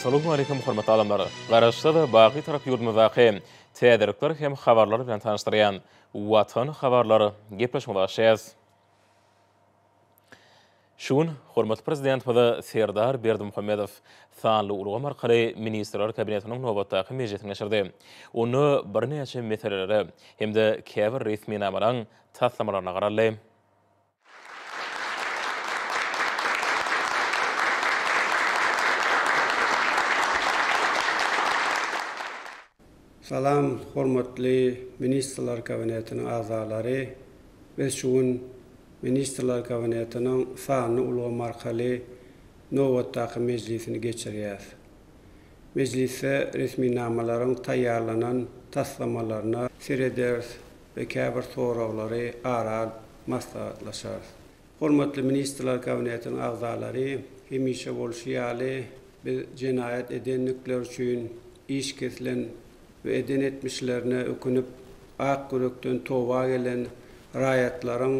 Essalawmaleýkum hormatly adamlar! Garaşsyz, baky Tarap ýurdumyzdaky täzelikler hem habarlar bilen tanyşdyrýan Watan habarlar gepleşigimize başlaýarys. Şu gün hormatly Prezidentimiz Serdar Berdimuhamedow sanly ulgam arkaly Ministrler Kabinetiniň nobatdaky mejlisini geçirdi. Onda birnäçe meselelere hem-de käbir resminamalaryň taslamalaryna garaldy. Salam, hormatly Ministrler Kabinetiniň agzalary! Biz şu gün Ministrler Kabinetiniň sanly ulgam arkaly nobatdaky mejlisini geçirýäris. Mejlisde resminamalaryň taýýarlanan taslamalaryna serederis we käbir soraglary ara alyp maslahatlaşarys. Hormatly Ministrler Kabinetiniň agzalary, hemişe bolşy ýaly, biz jenaýat edendikleri üçin iş kesilen we eden etmişlerine ökünip, ak ýürekden toba gelen raýatlaryň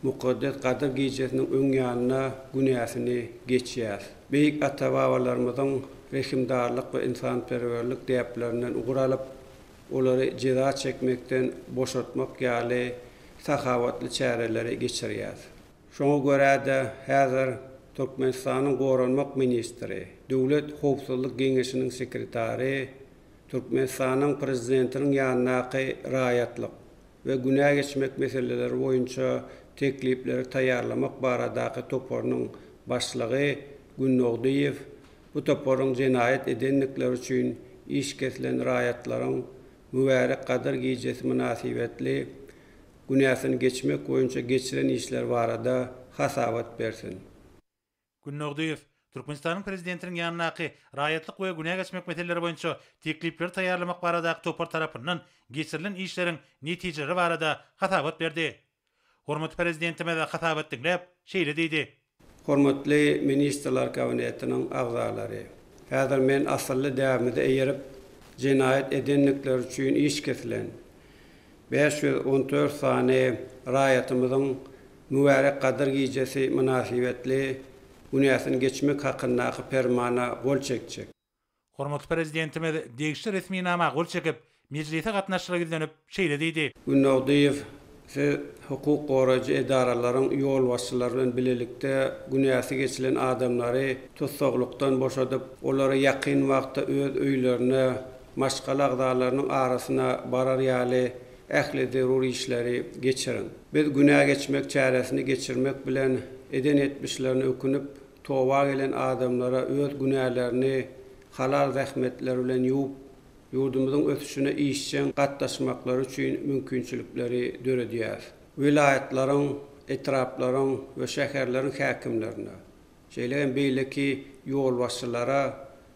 mukaddes Gadyr gijesiniň öň ýanynda günäsini geçýäris. Beýik ata-babalarymyzyň rehimdarlyk we ynsanperwerlik däplerinden ugur alyp, olary jeza çekmekden boşatmak ýaly sahawatly çäreleri geçirýäris. Şoňa görä-de, häzir Türkmenistanyň Goranmak ministri, Döwlet howpsuzlyk geňeşiniň sekretary, Türkmenistanyň Prezidentiniň ýanyndaky raýatlyk we günä geçmek meseleleri boýunça teklipleri taýýarlamak baradaky toparynyň başlygy Gündogdyýew bu toparyň jenaýat edendikleri üçin iş kesilen raýatlaryň Mübärek Gadyr gijesi mynasybetli günäsini geçmek boýunça geçiren işleri barada hasabat bersin. Gündogdyýew, Türkmenistanyň Prezidentiniň ýanyndaky Raýatlyk we günä geçmek meseleleri boýunça teklipleri taýýarlamak baradaky topar tarapyndan geçirilen işleriň netijeleri barada hasabat berdi. Hormatly Prezidentimiz hasabat diňläp, şeýle diýdi. Hormatly Ministrler Kabinetiniň agzalary! Häzir men asylly däbimize eýerip, jenaýat edendikleri üçin iş kesilen 514 sany raýatymyzyň Mübärek Gadyr gijesi mynasybetli günäsini geçmek hakyndaky Permana gol çekjek. Hormatly Prezidentimiz degişli resminama gol çekip, mejlise gatnaşyjylara ýüzlenip, şeýle diýdi. Gündogdyýew, siz hukuk goraýjy edaralaryň ýolbaşçylary bilen bilelikde günäsi geçilen adamlary tussaglykdan boşadyp, olary ýakyn wagtda öz öýlerine, maşgala agzalarynyň arasyna barar ýaly ähli zerur işleri geçiriň. Biz günä geçmek çäresini geçirmek bilen eden etmişlerine ökünip, Toba gelen adamlara öz günälerini halal zähmetleri bilen ýuwup, ýurdumyzyň ösüşine işjeň gatnaşmaklary üçin mümkinçilikleri döredýäris. Welaýatlaryň, etraplaryň we şäherleriň häkimlerine, şeýle hem beýleki ýolbaşçylara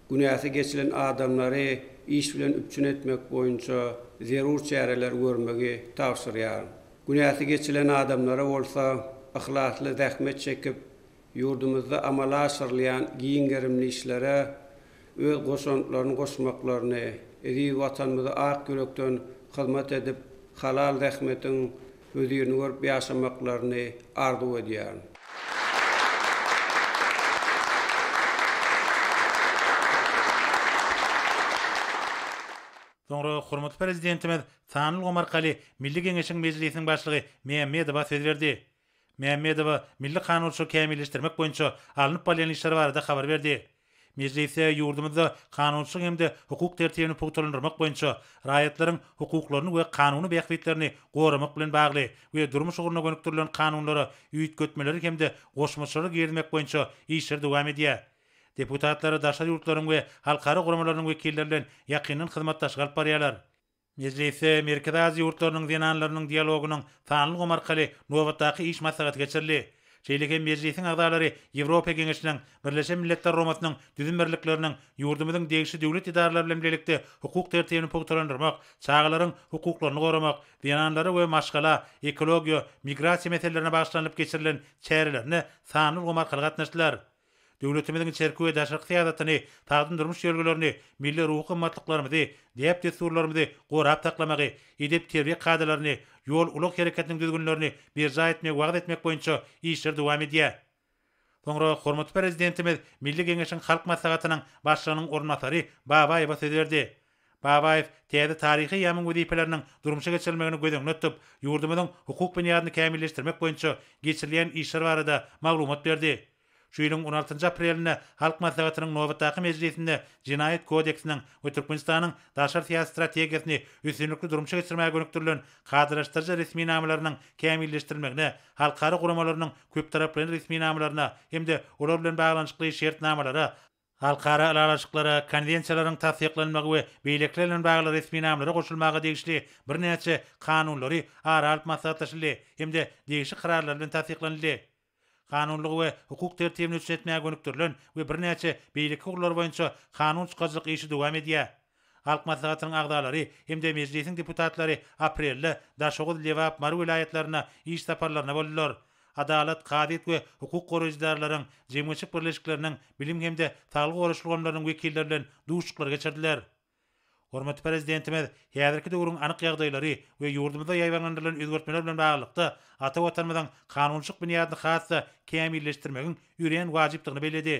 günäsi geçilen adamlary iş bilen üpjün etmek boýunça zerur çäreleri görmegi tabşyrýaryn. Günäsi geçilen adamlara bolsa yhlasly zähmet çekip, Ýurdumyzda amala aşyrylýan giň gerimli işlere öz goşantlaryny goşmaklaryny, eziz Watanymyza ak ýürekden hyzmat edip, halal zähmetiň hözirini görüp ýaşamaklaryny arzuw edýärin. Soňra hormatly Prezidentimiz sanly ulgam arkaly Milli Geňeşiň Mejlisiniň Başlygy Mämmedowa söz berdi. Mämmedowa milli kanunçylygy kämilleşdirmek boýunça alnyp barylýan işler barada habar berdi. Mejlisde ýurdumyzda kanunçylyk hem-de hukuk tertibini pugtalandyrmak boýunça, raýatlaryň hukuklaryny we kanuny bähbitlerini goramak bilen bagly we durmuş ugruna gönükdirilen kanunlara üýtgetmeleri hem-de goşmaçalary girizmek boýunça işler dowam edýär. Deputatlar daşary ýurtlaryň we halkara guramalarynyň wekilleri bilen ýakyndan hyzmatdaşlyk alyp barýarlar. Mejlisde Merkezi Aziýa ýurtlarynyň zenanlarynyň dialogynyň sanly ulgam arkaly nobatdaky iş maslahaty geçirildi. Şeýle hem Mejlisiň agzalary Ýewropa Geňeşiniň, Birleşen Milletler Guramasynyň düzüm birlikleriniň ýurdumyzyň degişli döwlet edaralary bilen bilelikde hukuk tertibini pugtalandyrmak, çagalaryň hukuklaryny goramak, zenanlara we maşgala, ekologiýa, migrasiýa meselelerine bagyşlanylyp geçirilen çärelerine sanly ulgam arkaly gatnaşdylar. Döwletimiziň içerki we daşarky syýasatyny, sagdyn durmuş ýörelgelerini, milli ruhy gymmatlyklarymyzy, däp-dessurlarymyzy gorap saklamagy, edep-terbiýe kadalaryny, ýol-ulag hereketiniň düzgünlerini berjaý etmegi wagyz etmek boýunça işler dowam edýär. Soňra hormatly Prezidentimiz Milli Geňeşiň Halk Maslahatynyň Başlygynyň orunbasary Babaýewa söz berdi. Babaýew täze taryhy eýýamyň wezipeleriniň durmuşa geçirilmegini göz öňünde tutup, ýurdumyzyň hukuk binýadyny kämilleşdirmek boýunça geçirilýän işler barada maglumat berdi. Şu ýylyň on altynjy aprelinde Halk Maslahatynyň nobatdaky mejlisinde Jenaýat kodeksiniň we Türkmenistanyň daşary syýasy strategiýasyny üstünlikli durmuşa geçirmäge gönükdirilen kadalaşdyryjy resminamalarynyň kämilleşdirilmegine, halkara guramalarynyň köptaraplaýyn resminamalaryna hem-de olar bilen baglanyşykly şertnamalara, halkara ylalaşyklara, konwensiýalaryň tassyklanmagy we beýlekiler bilen bagly resminamalara goşulmaga degişli birnäçe kanunlary ara alyp maslahatlaşyldy hem-de degişli kararlar bilen tassyklanyldy. Kanunylygy we hukuk tertibini üpjün etmäge gönükdirilen we birnäçe beýleki ugurlar boýunça kanun çykaryjylyk işi dowam edýär. Halk Maslahatynyň agzalary hem-de Mejlisiň deputatlary aprelde Daşoguz, Lebap, Mary welaýatlaryna iş saparlarynda boldular. Adalat, kazyýet we hukuk goraýjy edaralaryň, jemgyýetçilik birleşikleriniň, bilim hem-de saglygy goraýyş ulgamlarynyň wekilleri bilen duşuşyklar geçirdiler. Hormatly Prezidentimiz häzirki döwrüň anyk ýagdaýlary we ýurdumyzda ýaýbaňlandyrylan özgertmeler bilen baglylykda, ata Watanymyzyň kanunçylyk binýadyny has-da kämilleşdirmegiň örän wajypdygyny belledi.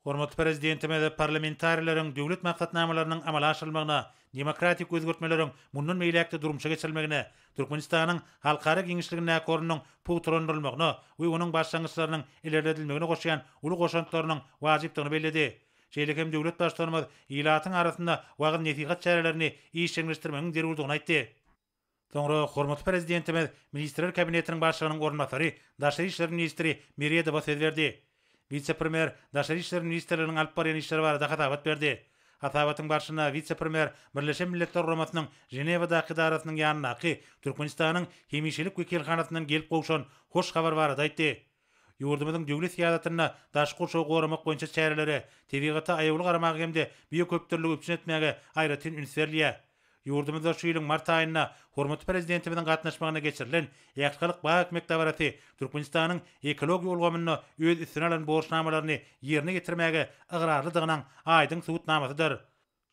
Hormatly Prezidentimiz parlamentarileriň döwlet maksatnamalarynyň amala aşyrylmagyna, demokratik özgertmeleriň mundan beýläk-de durmuşa geçirilmegine, Türkmenistanyň halkara giňişligindäki ornunyň pugtalandyrylmagyna we onuň başlangyçlarynyň ilerledilmegine goşýan uly goşantlarynyň wajypdygyny belledi. Şeýle hem döwlet Baştutanymyz ilatyň arasynda wagyz-nesihat çärelerini işjeňleşdirmegiň zerurdygyny aýtdy. Soňra hormatly Prezidentimiz Ministrler Kabinetiniň Başlygynyň orunbasary, daşary işler ministri Meredowa söz berdi. Wise-premýer Daşary işler ministrliginiň alyp barýan işleri barada hasabat berdi. Hasabatyň barşynda wise-premýer Birleşen Milletler Guramasynyň Ženewadaky edarasynyň ýanyndaky Türkmenistanyň hemişelik wekilhanasyndan gelip gowşan hoş habar barada aýtdy. Ýurdumyzyň döwlet syýasatynda daşky gurşawy goramak boýunça çärelere, tebigata aýawly garamaga hem-de bioköpdürlüligi üpjün etmäge aýratyn üns berilýär. Ýurdumyzda şu ýylyň mart aýynda hormatly Prezidentimiziň gatnaşmagynda geçirilen ählihalk bag ekmek dabarasy Türkmenistanyň ekologiýa ulgamynda öz üstüne alan borçnamalaryny ýerine ýetirmäge ygrarlydygynyň aýdyň subutnamasydyr.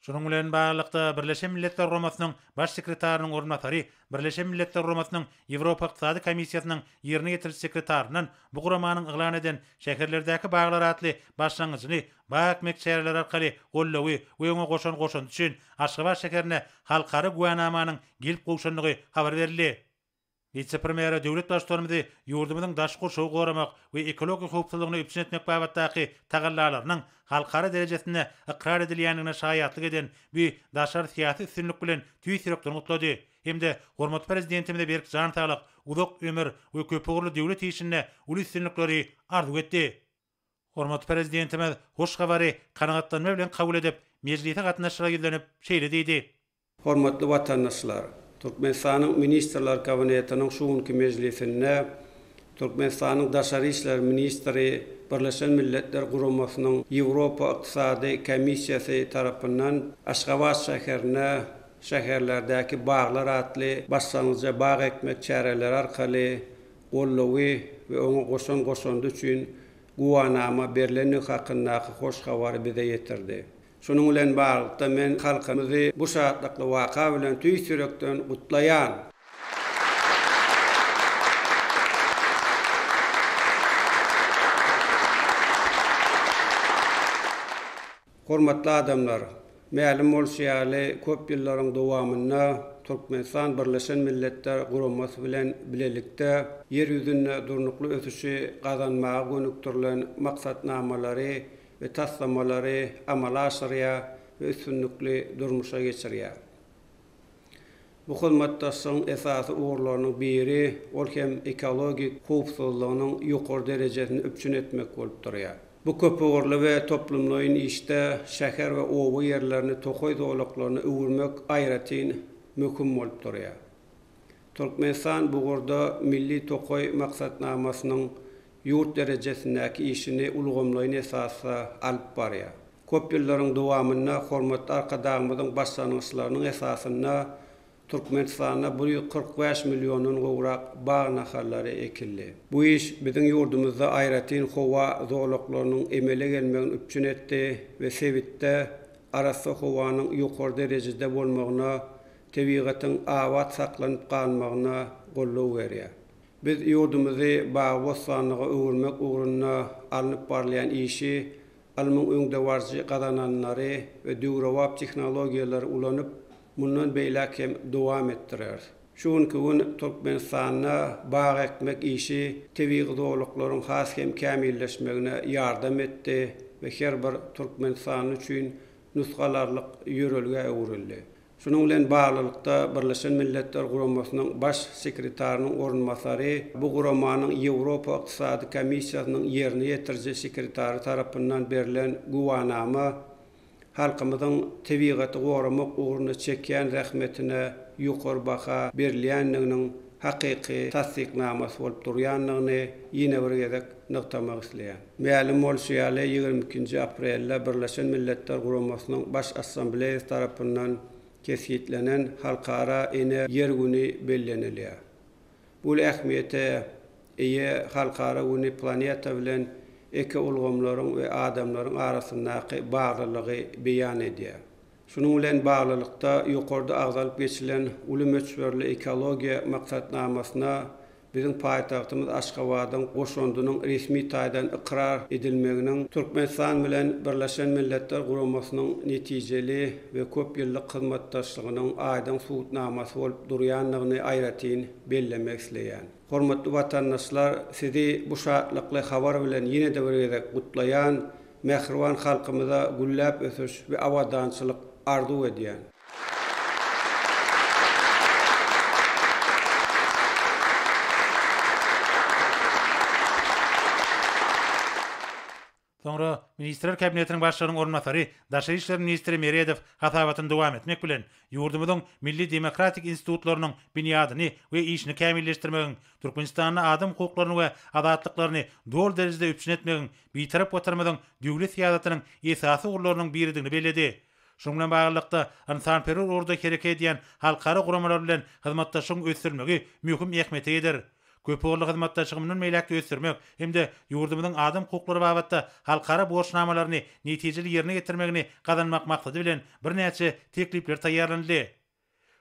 Şunuň bilen baglylykda, Birleşen Milletler Guramasynyň Baş sekretarynyň orunbasary, Birleşen Milletler Guramasynyň Ýewropa Ykdysady Komissiýasynyň ýerine ýetiriji sekretaryndan bu guramanyň yglan eden Şäherlerdäki baglar atly başlangyjyny bag ekmek çäreleri arkaly goldawy we oňa goşan goşandy üçin Aşgabat şäherine halkara güwänamanyň gelip gowşandygy habar berildi. Wise-premýere döwlet Baştutanymyzy ýurdumyzyň daşky gurşawy goramak we ekologiýa howpsuzlygyny üpjün etmek babatdaky tagallalarynyň halkara derejesinde ykrar edilýändigine şaýatlyk eden bu daşary syýasy üstünlik bilen tüýs ýürekden gutlady hem-de hormatly Prezidentimize berk jan saglyk, uzak ömür we köpugurly döwlet işinde uly üstünlikleri arzuw etdi. Hormatly Prezidentimiz hoş habary kanagatlanma bilen kabul edip, mejlise gatnaşyjylara ýüzlenip, şeýle diýdi. Hormatly watandaşlar! Türkmenistanyň Ministrler Kabinetiniň şu günki mejlisinde Türkmenistanyň Daşary işler ministri Birleşen Milletler Guramasynyň Ýewropa Ykdysady Komissiýasy tarapyndan Aşgabat şäherine Şäherlerdäki baglar atly başlangyja bag ekmek çäreleri arkaly goldawy we oňa goşan goşandy üçin güwanama berlendigi hakyndaky hoş habary bize ýetirdi. Şunuň bilen baglylykda, men halkymyzy bu şatlykly waka bilen tüýs ýürekden gutlaýan. Hormatly adamlar! Mälim bolşy ýaly, köp ýyllaryň dowamynda Türkmenistan Birleşen Milletler Guramasy bilen bilelikde Ýer ýüzünde durnukly ösüşi gazanmaga gönükdirilen maksatnamalary we taslamalary amala aşyrýar we üstünlikli durmuşa geçirýär. Bu hyzmatdaşlygyň esasy ugurlarynyň biri, ol hem ekologik howpsuzlygynyň ýokary derejesini üpjün etmek bolup durýar. Bu köpugurly we toplumlaýyn işde şäher we oba ýerlerini tokaý zolaklaryna öwürmek aýratyn möhüm bolup durýar. Türkmenistan bu ugurda Milli tokaý maksatnamasynyň. ýurt derejesindäki işini ulgamlaýyn esasda alyp barýar. Köp ýyllaryň dowamynda hormatly Arkadagymyzyň başlangyçlarynyň esasynda Türkmenistanda 145 milliondan gowrak bag nahallary ekildi. Bu iş biziň ýurdumyzda aýratyn howa zolaklarynyň emele gelmegini üpjün etdi we sebitde arassa howanyň ýokary derejede bolmagyna, tebigatyň abat saklanyp galmagyna goldaw berýär. Biz ýurdumyzy bagy-bossanlyga öwürmek ugrunda alnyp barylýan işi ylmyň öňdebaryjy gazananlary we döwrebap tehnologiýalary ulanyp, mundan beýläk hem dowam etdireris. Şu günki gün Türkmenistanda bag ekmek işi tebigy zolaklaryň has hem kämilleşmegine ýardam etdi we her bir türkmenistanly üçin nusga alarlyk ýörelgä öwrüldi. Şunuň bilen baglylykda, Birleşen Milletler Guramasynyň Baş sekretarynyň orunbasary bu guramanyň Ýewropa Ykdysady Komissiýasynyň ýerine ýetiriji sekretary tarapyndan berlen güwanama halkymyzyň tebigaty goramak ugrunda çekýän zähmetine ýokary baha berilýändiginiň hakyky tassyknamasy bolup durýandygyny ýene bir gezek nygtamak isleýän. Mälim bolşy ýaly, 22-nji aprelde Birleşen Milletler Guramasynyň Baş Assambleýasy tarapyndan kesgitlenen Halkara ene Ýer güni bellenilýär. Bu uly ähmiýete eýe halkara güni planeta bilen ekoulgamlaryň we adamlaryň arasyndaky baglylygy beýan edýär. Şunuň bilen baglylykda, ýokarda agzalyp geçilen uly möçberli ekologiýa maksatnamasyna biziň paýtagtymyz Aşgabadyň goşandynyň resmi taýdan ykrar edilmeginiň Türkmenistan bilen Birleşen Milletler Guramasynyň netijeli we köp ýyllyk hyzmatdaşlygynyň aýdyň subutnamasy bolup durýandygyny aýratyn bellemek isleýän. Hormatly watandaşlar, sizi bu şatlykly habar bilen ýene-de bir gezek gutlaýan, mähriban halkymyza gülläp ösüş we abadançylyk arzuw edýän. Soňra Ministrler Kabinetiniň Başlygynyň orunbasary, daşary işler ministri Meredow hasabatyny dowam etmek bilen, ýurdumyzyň milli demokratik institutlarynyň binýadyny we işini kämilleşdirmegiň, Türkmenistanda adam hukuklaryny we azatlyklaryny doly derejede üpjün etmegiň Bitarap Watanymyzyň döwlet syýasatynyň esasy ugurlarynyň biridigini belledi. Şunuň bilen baglylykda, ynsanperwer ugurda hereket edýän halkara guramalar bilen hyzmatdaşlygyň ösdürilmegi möhüm ähmiýete eýedir. Köpugurly hyzmatdaşlygy mundan beýläk-de ösdürmek hem-de ýurdumyzyň adam hukuklary babatda halkara borçnamalaryny netijeli ýerine ýetirmegini gazanmak maksady bilen birnäçe teklipler taýýarlanyldy.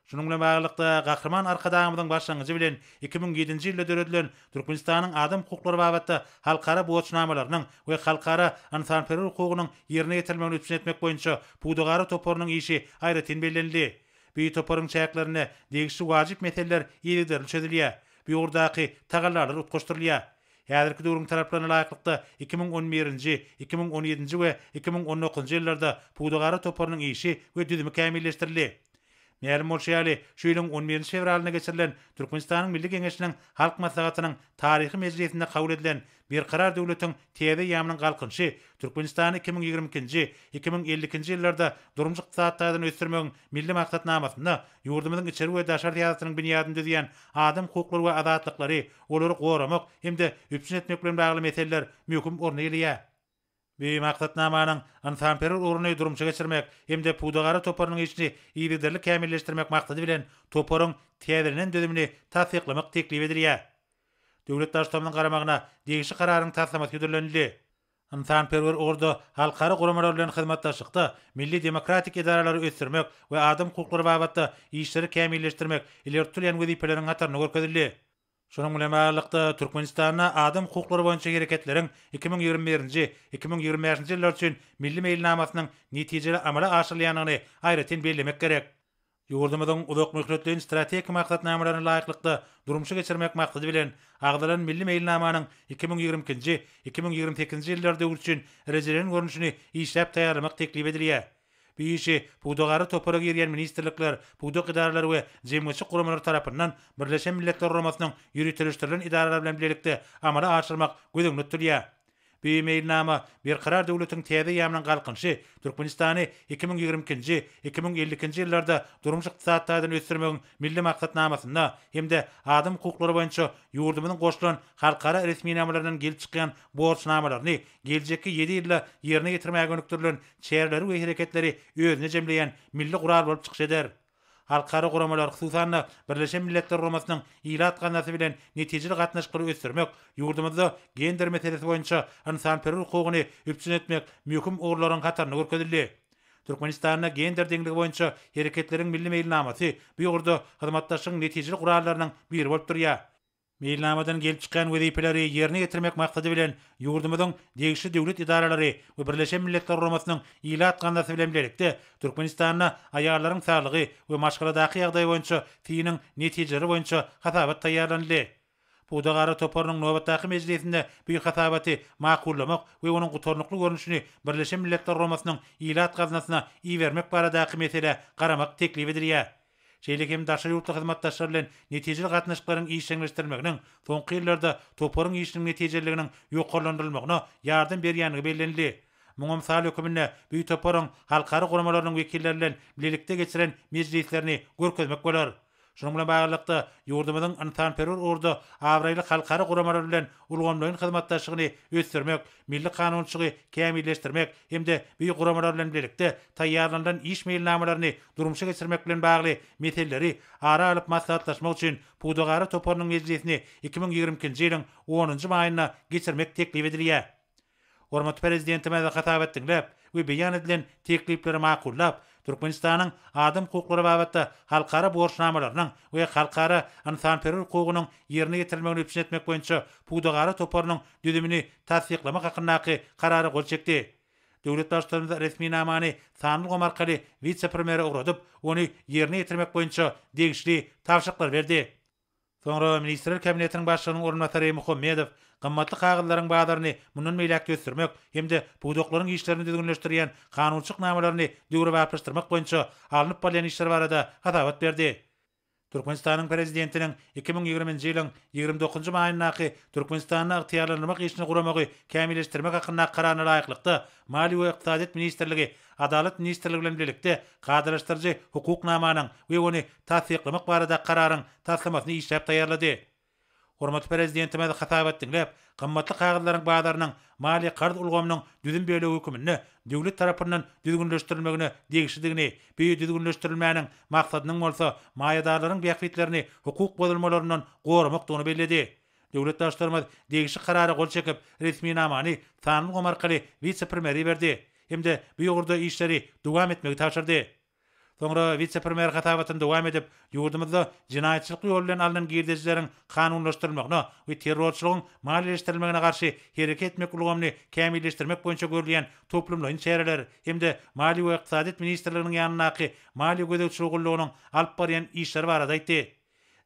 Şunuň bilen baglylykda, Gahryman Arkadagymyzyň başlangyjy bilen 2007-nji ýylda döredilen Türkmenistanyň adam hukuklary babatda halkara borçnamalarynyň we halkara ynsanperwer hukugynyň ýerine ýetirilmegini üpjün etmek boýunça Pudagara toparynyň işi aýratyn bellenildi. Bu toparyň çäklerinde degişli wajyp meseleler yzygiderli çözülýär, bu ugurdaky tagallalar utgaşdyrylýar. Häzirki döwrüň talaplaryna laýyklykda 2011-nji, 2017-nji we 2019-njy ýyllarda Pudagara toparynyň işi we düzümi kämilleşdirildi. Mälim bolşy ýaly, şu ýylyň on birinji fewralynda geçirilen Türkmenistanyň Milli Geňeşiniň Halk Maslahatynyň taryhy mejlisinde kabul edilen Berkarar döwletiň täze eýýamynyň Galkynyşy, Türkmenistany 2022-nji, 2052-nji ýyllarda durmuş-ykdysady taýdan ösdürmegiň Milli maksatnamasynda ýurdumyzyň içeri we daşary syýasatynyň binýadyny düzýän adam hukuklary we azatlyklary, olary goramak hem-de üpjün etmek bilen bagly meseleler möhüm orun eýeleýär. Bu maksatnamanyň ynsanperwer ugruny durmuşa geçirmek hem-de pudagara toparynyň işini yzygiderli kämilleşdirmek maksady bilen toparyň täzelenen düzümini tassyklamak teklip edilýär. Döwlet Baştutanymyzyň garamagyna degişli kararyň taslamasy hödürlenildi. Ynsanperwer ugurda halkara guramalar bilen hyzmatdaşlykda milli demokratik edaralary ösdürmek we adam hukuklary babatda işleri kämilleşdirmek ileri tutulýan wezipeleriň hatarynda görkezildi. Şunuň bilen baglylykda, Türkmenistanda adam hukuklary boýunça hereketleriň 2021-nji, 2025-nji ýyllar üçin Milli meýilnamasynyň netijeli amala aşyrylýandygyny aýratyn bellemek gerek. Ýurdumyzyň uzakmöhletleýin strategik maksatnamalaryna laýyklykda durmuşa geçirmek maksady bilen, agzalan Milli meýilnamanyň 2022-nji, 2028-nji ýyllar döwri üçin rejelenen görnüşini işläp taýýarlamak teklip edilýär. Bu işi pudagara topara girýän ministrlikler, pudak edaralary we jemgyýetçilik guramalary tarapyndan Birleşen Milletler Guramasynyň ýöriteleşdirilen edaralary bilen bilelikde amala aşyrmak göz öňünde tutulýar. Bu meýilnama Berkarar döwletiň täze eýýamynyň Galkynyşy Türkmenistany 2022-nji, 2052-nji ýyllarda durmuş-ykdysady taýdan ösdürmegiň Milli maksatnamasynda hem-de adam hukuklary boýunça ýurdumyzyň goşulan halkara resminamalaryndan gelip çykýan borçnamalaryny geljekki ýedi ýylda ýerine ýetirmäge gönükdirilen çäreleri we hereketleri özünde jemleýän milli gural bolup çykyş eder. Halkara guramalar, hususan-da, Birleşen Milletler Guramasynyň Ilat gaznasy bilen netijeli gatnaşyklary ösdürmek, ýurdumyzda gender meselesi boýunça ynsanperwer hukugyny üpjün etmek möhüm ugurlaryň hatarynda görkezildi. Türkmenistanda gender deňligi boýunça Hereketleriň milli meýilnamasy bu ugurda hyzmatdaşlygyň netijeli gurallarynyň biri bolup durýar. Meýilnamadan gelip çykýan wezipeleri ýerine ýetirmek maksady bilen, ýurdumyzyň degişli döwlet edaralary we Birleşen Milletler Guramasynyň Ilat gaznasy bilen bilelikde Türkmenistanda aýallaryň saglygy we maşgaladaky ýagdaýy boýunça synyň netijeleri boýunça hasabat taýýarlanyldy. Pudagara toparynyň nobatdaky mejlisinde bu hasabaty makullamak we onuň gutarnykly görnüşini Birleşen Milletler Guramasynyň Ilat gaznasyna ibermek baradaky meselä garamak teklip edilýär. Şeýle hem daşary ýurtly hyzmatdaşlar bilen netijeli gatnaşyklaryň işjeňleşdirilmeginiň soňky ýyllarda toparyň işiniň netijeliliginiň ýokarlandyrylmagyna ýardam berýändigi bellenildi. Muňa mysal höküminde bu toparyň halkara guramalarynyň wekilleri bilen bilelikde geçiren mejlislerini görkezmek bolar. Şunuň bilen baglylykda, ýurdumyzyň ynsanperwer ugurda abraýly halkara guramalar bilen ulgamlaýyn hyzmatdaşlygyny ösdürmek, milli kanunçylygy kämilleşdirmek hem-de bu guramalar bilen bilelikde taýýarlanylan iş meýilnamalaryny durmuşa geçirmek bilen bagly meseleleri ara alyp maslahatlaşmak üçin Pudagara toparynyň mejlisini 2022-nji ýylyň onunjy maýynda geçirmek teklip edilýär. Hormatly Prezidentimiz hasabat diňläp we beýan edilen teklipleri makullap, Türkmenistanyň adam hukuklary babatda halkara borçnamalarynyň we halkara ynsanperwer hukugynyň ýerine ýetirilmegini üpjün etmek boýunça Pudagara toparynyň düzümini tassyklamak hakyndaky Karara gol çekdi. Döwlet Baştutanymyz resminamany sanly ulgam arkaly wise-premýere ugradyp, ony ýerine ýetirmek boýunça degişli tabşyryklary berdi. Soňra Ministrler Kabinetiniň Başlygynyň orunbasary Muhammedow gymmatly kagyzlaryň bazaryny mundan beýläk-de ösdürmek hem-de pudaklaryň işlerini düzgünleşdirýän kanunçylyk namalaryny döwrebaplaşdyrmak boýunça alnyp barylýan işler barada hasabat berdi. Türkmenistanyň Prezidentiniň 2020-nji ýylyň 29 maýyndaky Türkmenistanda ygtyýarlandyrmak işini guramagy kämilleşdirmek hakyndaky Kararyna laýyklykda, Maliýe we ykdysadyýet ministrligi Adalat ministrligi bilen bilelikde kadalaşdyryjy hukuk namanyň we ony tassyklamak barada Kararyň taslamasyny işläp taýýarlady. Hormatly Prezidentimiz hasabat diňläp, gymmatly kagyzlaryň bazarynyň maliýe-karz ulgamynyň düzüm bölegi höküminde döwlet tarapyndan düzgünleşdirilmegine degişlidigini, bu düzgünleşdirilmäniň maksadynyň bolsa maýadarlaryň bähbitlerini hukuk bozulmalaryndan goramakdygyny belledi. Döwlet Baştutanymyz degişli Karara gol çekip, resminamany sanly ulgam arkaly wise-premýere iberdi hem-de bu ugurda işleri dowam etmegi tabşyrdy. Soňra wise-premýer hasabatyny dowam edip, ýurdumyzda jenaýatçylykly ýol bilen alnan girdejileriň kanunlaşdyrylmagyna we terrorçylygyň maliýeleşdirilmegine garşy hereket etmek ulgamyny kämilleşdirmek boýunça görülýän toplumlaýyn çäreler hem-de Maliýe we ykdysadyýet ministrliginiň ýanyndaky Maliýe gözegçiligi gullugynyň alyp barýan işleri barada aýtdy.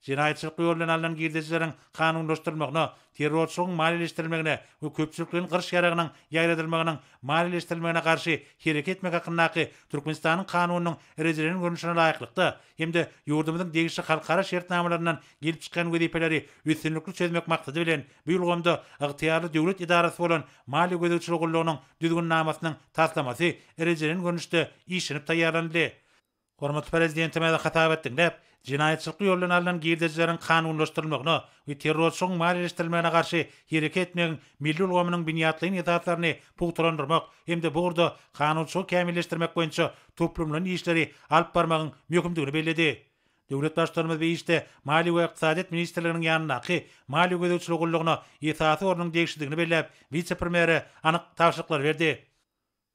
Jenaýatçylykly ýol bilen alnan girdejileriň kanunlaşdyrylmagyna, terrorçylygyň maliýeleşdirilmegine we köpçülikleýin gyryş ýaragynyň ýaýradylmagynyň maliýeleşdirilmegine garşy hereket etmek hakyndaky Türkmenistanyň Kanunynyň rejelenen görnüşine laýyklykda hem-de ýurdumyzyň degişli halkara şertnamalaryndan gelip çykýan wezipeleri üstünlikli çözmek maksady bilen, bu ulgamda ygtyýarly döwlet edarasy bolan Maliýe gözegçiligi gullugynyň Düzgünnamasynyň taslamasy rejelenen görnüşde işlenip taýýarlanyldy. Hormatly Prezidentimiz hasabat diňläp, jenaýatçylykly ýol bilen alnan girdejileriň kanunlaşdyrylmagyna we terrorçylygyň maliýeleşdirilmegine garşy hereket etmegiň milli ulgamynyň binýatlaýyn esaslaryny pugtalandyrmak hem-de bu ugurda kanunçylygy kämilleşdirmek boýunça toplumlaýyn işleri alyp barmagyň möhümdigini belledi. Döwlet Baştutanymyz bu işde Maliýe we ykdysadyýet ministrliginiň ýanyndaky Maliýe gözegçiligi gullugyna esasy ornuň degişlidigini belläp, wise-premýere anyk tabşyryklary berdi.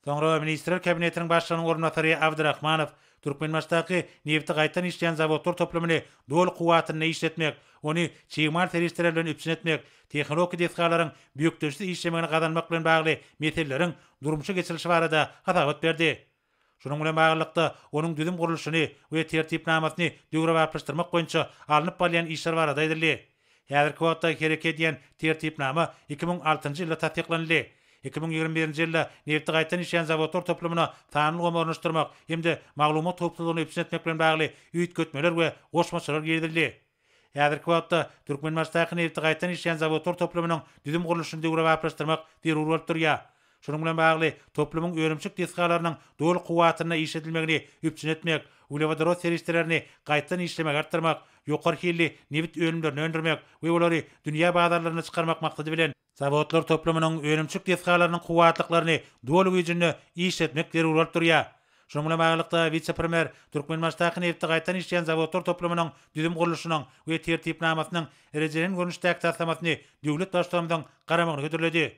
Soňra Ministrler Kabinetiniň Başlygynyň orunbasary Abdyrahmanow Türkmenbaşydaky nebiti gaýtadan işleýän zawodlar toplumyny doly kuwwatynda işletmek, ony çig mal serişdeleri bilen üpjün etmek, tehnologik desgalaryň bökdençsiz işlemegini gazanmak bilen bagly meseleleriň durmuşa geçirilişi barada hasabat berdi. Şunuň bilen baglylykda, onuň düzüm gurluşyny we tertipnamasyny döwrebaplaşdyrmak boýunça alnyp barylýan işler barada aýdyldy. Häzirki wagtda hereket edýän Tertipnama 2006-njy ýylda tassyklanyldy. 2021-nji ýylda nebiti gaýtadan işleýän zawodlar toplumyna sanly ulgamy ornaşdyrmak hem-de maglumat howpsuzlygyny üpjün etmek bilen bagly üýtgetmeler we goşmaçalar girizildi. Häzirki wagtda Türkmenbaşydaky nebiti gaýtadan işleýän zawodlar toplumynyň düzüm gurluşyny döwrebaplaşdyrmak zerur bolup durýar. Şunuň bilen bagly, toplumyň önümçilik desgalarynyň doly kuwwatynda işledilmegini üpjün etmek, uglewodorod serişdelerini gaýtadan işlemegi artdyrmak, ýokary hilli nebit önümlerini öndürmek we olary dünýä bazarlaryna çykarmak maksady bilen, zawodlar toplumynyň önümçilik desgalarynyň kuwwatlyklaryny doly güýjünde işletmek zerur bolup durýar. Şunuň bilen baglylykda, wise-premýer Türkmenbaşydaky nebiti gaýtadan işleýän zawodlar toplumynyň düzüm gurluşynyň we tertipnamasynyň rejelen görnüşdäki taslamasyny döwlet Baştutanymyzyň garamagyna hödürledi.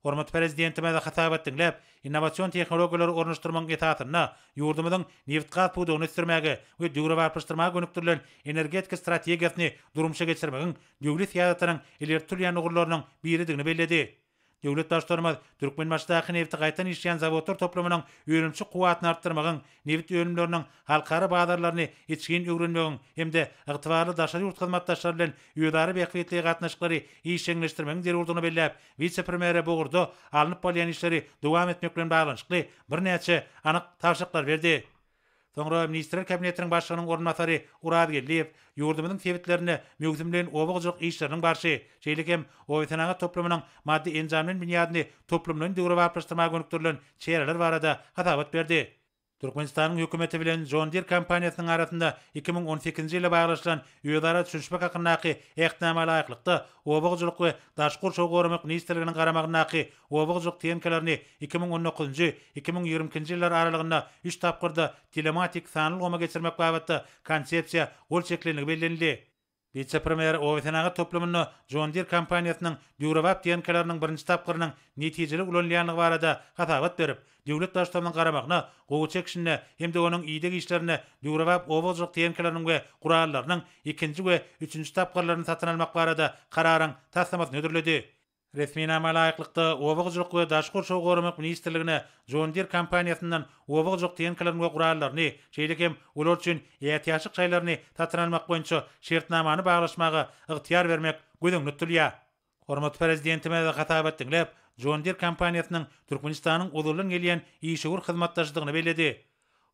Hormatly Prezidentimiz hasabat diňläp, innowasion tehnologiýalary ornaşdyrmagyň esasynda ýurdumyzyň nebitgaz pudagyny ösdürmäge we döwrebaplaşdyrmaga gönükdirilen energetika strategiýasyny durmuşa geçirmegiň döwlet syýasatynyň ileri tutulýan ugurlarynyň biridigini belledi. Döwlet Baştutanymyz Türkmenbaşydaky nebiti gaýtadan işleýän zawodlar toplumynyň önümçilik kuwwatyny artdyrmagyň, nebit önümleriniň halkara bazarlaryny içgin öwrenmegiň hem-de ygtybarly daşary ýurt hyzmatdaşlary bilen özara bähbitli gatnaşyklary işjeňleşdirmegiň zerurdygyny belläp, wise-premýere bu ugurda alnyp barylýan işleri dowam etmek bilen baglanyşykly birnäçe anyk tabşyryklary berdi. Soňra Ministrler Kabinetiniň Başlygynyň orunbasary Oraz Geldiýew ýurdumyzyň sebitlerinde möwsümleýin oba hojalyk işleriniň barşy, şeýle hem obasenagat toplumynyň maddy-enjamlaýyn binýadyny toplumlaýyn döwrebaplaşdyrmaga gönükdirilen çäreler barada hasabat berdi. Türkmenistanyň Hökümeti bilen John Deere kompaniýasynyň arasynda 2018-nji ýylda baglaşylan özara düşünişmek hakyndaky Ähtnama laýyklykda, Oba hojalyk we daşky gurşawy goramak ministrliginiň garamagyndaky oba hojalyk tehnikalaryny 2019-njy, 2022-nji ýyllar aralygynda üç tapgyrda telematik sanly ulgama geçirmek babatda Konsepsiýa gol çekilendigi bellenildi. Wise-premýer obasenagat toplumynda John Deere kompaniýasynyň döwrebap tehnikalarynyň birinji tapgyrynyň netijeli ulanylýandygy barada hasabat berip, döwlet Baştutanynyň garamagyna gowaça ekişinde hem-de onuň ideg işlerinde döwrebap oba hojalyk tehnikalarynyň we gurallarynyň ikinji we üçünji tapgyrlaryny satyn almak barada Kararyň taslamasyny hödürledi. Resminama laýyklykda, Oba hojalyk we daşky gurşawy goramak ministrligine John Deere kompaniýasyndan oba hojalyk tehnikalaryny we gurallaryny, şeýle hem olar üçin ätiýaçlyk şaýlaryny satyn almak boýunça şertnamany baglaşmaga ygtyýar bermek göz öňünde tutulýar. Hormatly Prezidentimiz hasabat diňläp, John Deere kompaniýasynyň Türkmenistanyň ozaldan gelýän işewür hyzmatdaşydygyny belledi.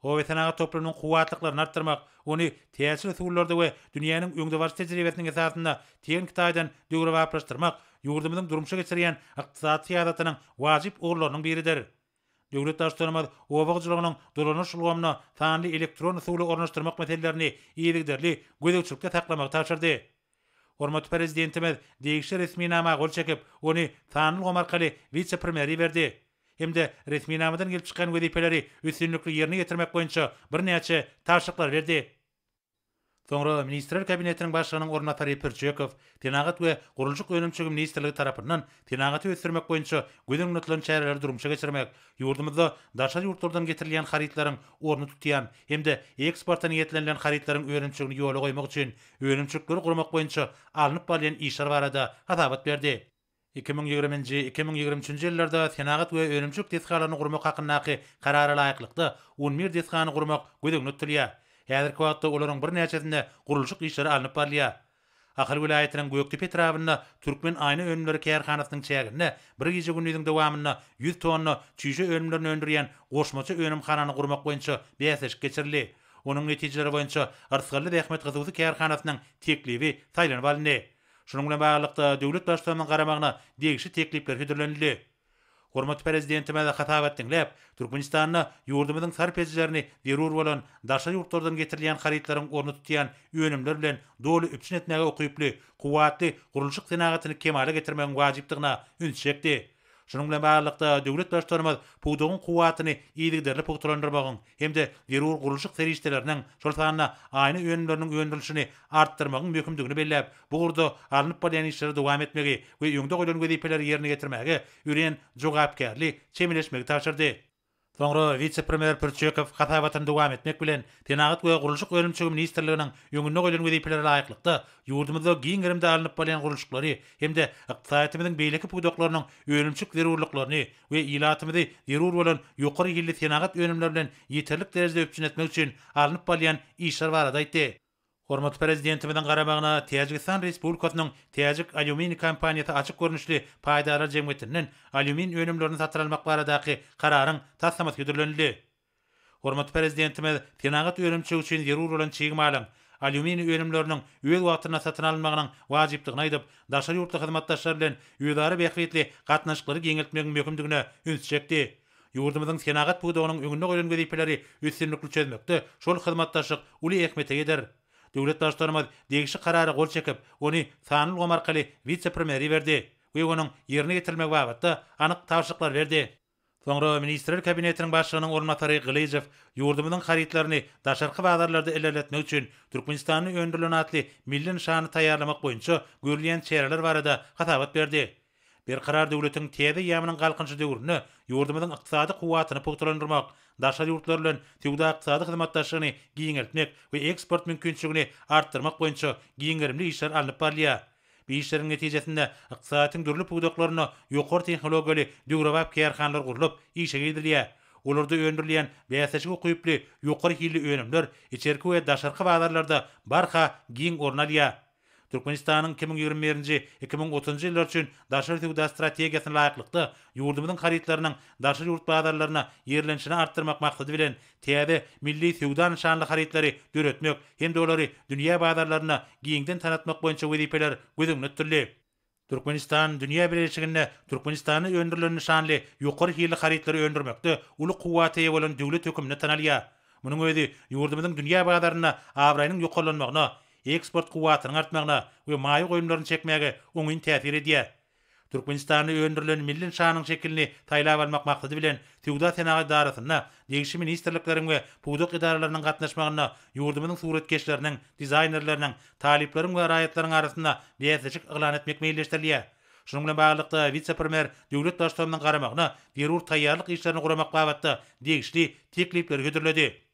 Obasenagat toplumynyň kuwwatlyklaryny artdyrmak, ony täjir usullarda we dünýäniň öňdebaryjy tejribesiniň esasynda tehniki taýdan döwrebaplaşdyrmak ýurdumyzyň durmuşa geçirýän ykdysady syýasatynyň wajyp ugurlarynyň biridir. Döwlet Baştutanymyz oba hojalygynyň dolanyş ulgamyna sanly elektron usuly ornaşdyrmak meselelerini yzygiderli gözegçilikde saklamagy tabşyrdy. Hormatly Prezidentimiz degişli resminama gol çekip, ony sanly ulgam arkaly wise-premýere iberdi hem-de resminamadan gelip çykýan wezipeleri üstünlikli ýerine ýetirmek boýunça birnäçe tabşyryklary berdi. Soňra Ministrler Kabinetiniň Başlygynyň orunbasary Pürçekow Senagat we gurluşyk önümçiligi ministrligi tarapyndan senagaty ösdürmek boýunça göz öňünde tutulan çäreleri durmuşa geçirmek, ýurdumyzda daşary ýurtlardan getirilýän harytlaryň ornuny tutýan hem-de eksporta niýetlenilen harytlaryň önümçiligini ýola goýmak üçin önümçilikleri gurmak boýunça alnyp barylýan işler barada hasabat berdi. 2020-nji, 2023-nji ýyllarda senagat we önümçilik desgalaryny gurmak hakyndaky Karara laýyklykda, on bir desgany gurmak göz öňünde tutulýar. Häzirki wagtda olaryň birnäçesinde gurluşyk işleri alnyp barylýar. Ahal welaýatynyň Gökdepe etrabynda Türkmen aýna önümleri kärhanasynyň çäginde bir gije-gündiziň dowamynda 100 tonna çüýşe önümlerini öndürýän goşmaça önümhanany gurmak boýunça bäsleşik geçirildi. Onuň netijeleri boýunça Yrsgally zähmet hususy kärhanasynyň teklibi saýlanyp alyndy. Şunuň bilen baglylykda, döwlet Baştutanynyň garamagyna degişli teklipler hödürlenildi. Hormatly Prezidentimiz hasabat diňläp, Türkmenistanda ýurdumyzyň sarp edijilerini zerur bolan daşary ýurtlardan getirilýän harytlaryň ornuny tutýan önümler bilen doly üpjün etmäge ukyply, kuwwatly gurluşyk senagatyny kemala getirmegiň wajypdygyna ünsi çekdi. Şunuň bilen baglylykda, döwlet Baştutanymyz pudagyň kuwwatyny yzygiderli pugtalandyrmagyň hem-de zerur gurluşyk serişdeleriniň, şol sanda aýna önümleriniň öndürilişini artdyrmagyň möhümdigini belläp, bu ugurda alnyp barylýan işleri dowam etmegi we öňde goýlan wezipeleri ýerine ýetirmäge örän jogapkärli çemeleşmegi tabşyrdy. Soňra wise-premýer Pürçekow hasabatyny dowam etmek bilen, Senagat we gurluşyk önümçiligi ministrliginiň öňünde goýlan wezipelere laýyklykda, ýurdumyzda giň gerimde alnyp barylýan gurluşyklary hem-de ykdysadyýetimiziň beýleki pudaklarynyň önümçilik zerurlyklaryny we ilatymyzy zerur bolan ýokary hilli senagat önümleri bilen ýeterlik derejede üpjün etmek üçin alnyp barylýan işler barada aýtdy. Hormatly Prezidentimiziň garamagyna Täjigistan Respublikasynyň Täjik alýuminiý kompaniýasy açyk görnüşli paýdarlar jemgyýetinden alýumin önümlerini satyn almak baradaky Kararyň taslamasy hödürlenildi. Hormatly Prezidentimiz senagat önümçiligi üçin zerur bolan çig malyň, Alýuminiý önümleriniň öz wagtynda satyn alynmagynyň wajypdygyny aýdyp, daşary ýurtly hyzmatdaşlar bilen özara bähbitli gatnaşyklary giňeltmegiň möhümdigine ünsi çekdi. Ýurdumyzyň senagat pudagynyň öňünde goýlan wezipeleri üstünlikli çözmekde şol hyzmatdaşlyk uly ähmiýete eýedir. Döwlet Baştutanymyz degişli Karara gol çekip, ony sanly ulgam arkaly wise-premýere iberdi we onuň ýerine ýetirilmegi babatda anyk tabşyryklary berdi. Soňra Ministrler Kabinetiniň Başlygynyň orunbasary Gylyjow ýurdumyzyň harytlaryny daşarky bazarlarda ilerletmek üçin Türkmenistanda öndürilen atly milli nyşanyny taýýarlamak boýunça görülýän çäreler barada hasabat berdi. Berkarar döwletiň täze eýýamynyň Galkynyşy döwründe ýurdumyzyň ykdysady kuwwatyny pugtalandyrmak, daşary ýurtlar bilen söwda-ykdysady hyzmatdaşlygyny giňeltmek we eksport mümkinçiligini artdyrmak boýunça giň gerimli işler alnyp barylýar. Bu işleriň netijesinde ykdysadyýetiň dürli pudaklarynda ýokary tehnologiýaly döwrebap kärhanalar gurlup, işe girizilýär. Olarda öndürilýän bäsleşige ukyply ýokary hilli önümler içerki we daşarky bazarlarda barha giň orun alýar. Türkmenistanyň 2021-nji, 2030-njy ýyllar üçin daşary söwda strategiýasyna laýyklykda, ýurdumyzyň harytlarynyň daşary ýurt bazarlarynda ýerlenişini artdyrmak maksady bilen, täze milli söwda nyşanly harytlary döretmek hem-de olary dünýä bazarlarynda giňden tanatmak boýunça wezipeler göz öňünde tutuldy. Türkmenistan dünýä bileleşiginde Türkmenistanda öndürilen nyşanly ýokary hilli harytlary öndürmekde uly kuwwata eýe bolan döwlet hökmünde tanalýar. Munuň özi ýurdumyzyň dünýä bazarynda abraýynyň ýokarlanmagyna, eksport kuwwatynyň artmagyna we maýa goýumlaryny çekmäge oňyn täsir edýär. Türkmenistanda öndürilen milli nyşanyň şekilini saýlap almak maksady bilen, Söwda-senagat edarasynda degişli ministrlikleriň we pudak edaralarynyň gatnaşmagynda ýurdumyzyň suratkeşleriniň, dizaýnerleriniň, talyplaryň we raýatlaryň arasynda bäsleşik yglan etmek meýilleşdirilýär. Şunuň bilen baglylykda, wise-premýer döwlet Baştutanynyň garamagyna zerur taýýarlyk işlerini guramak babatda degişli teklipleri hödürledi.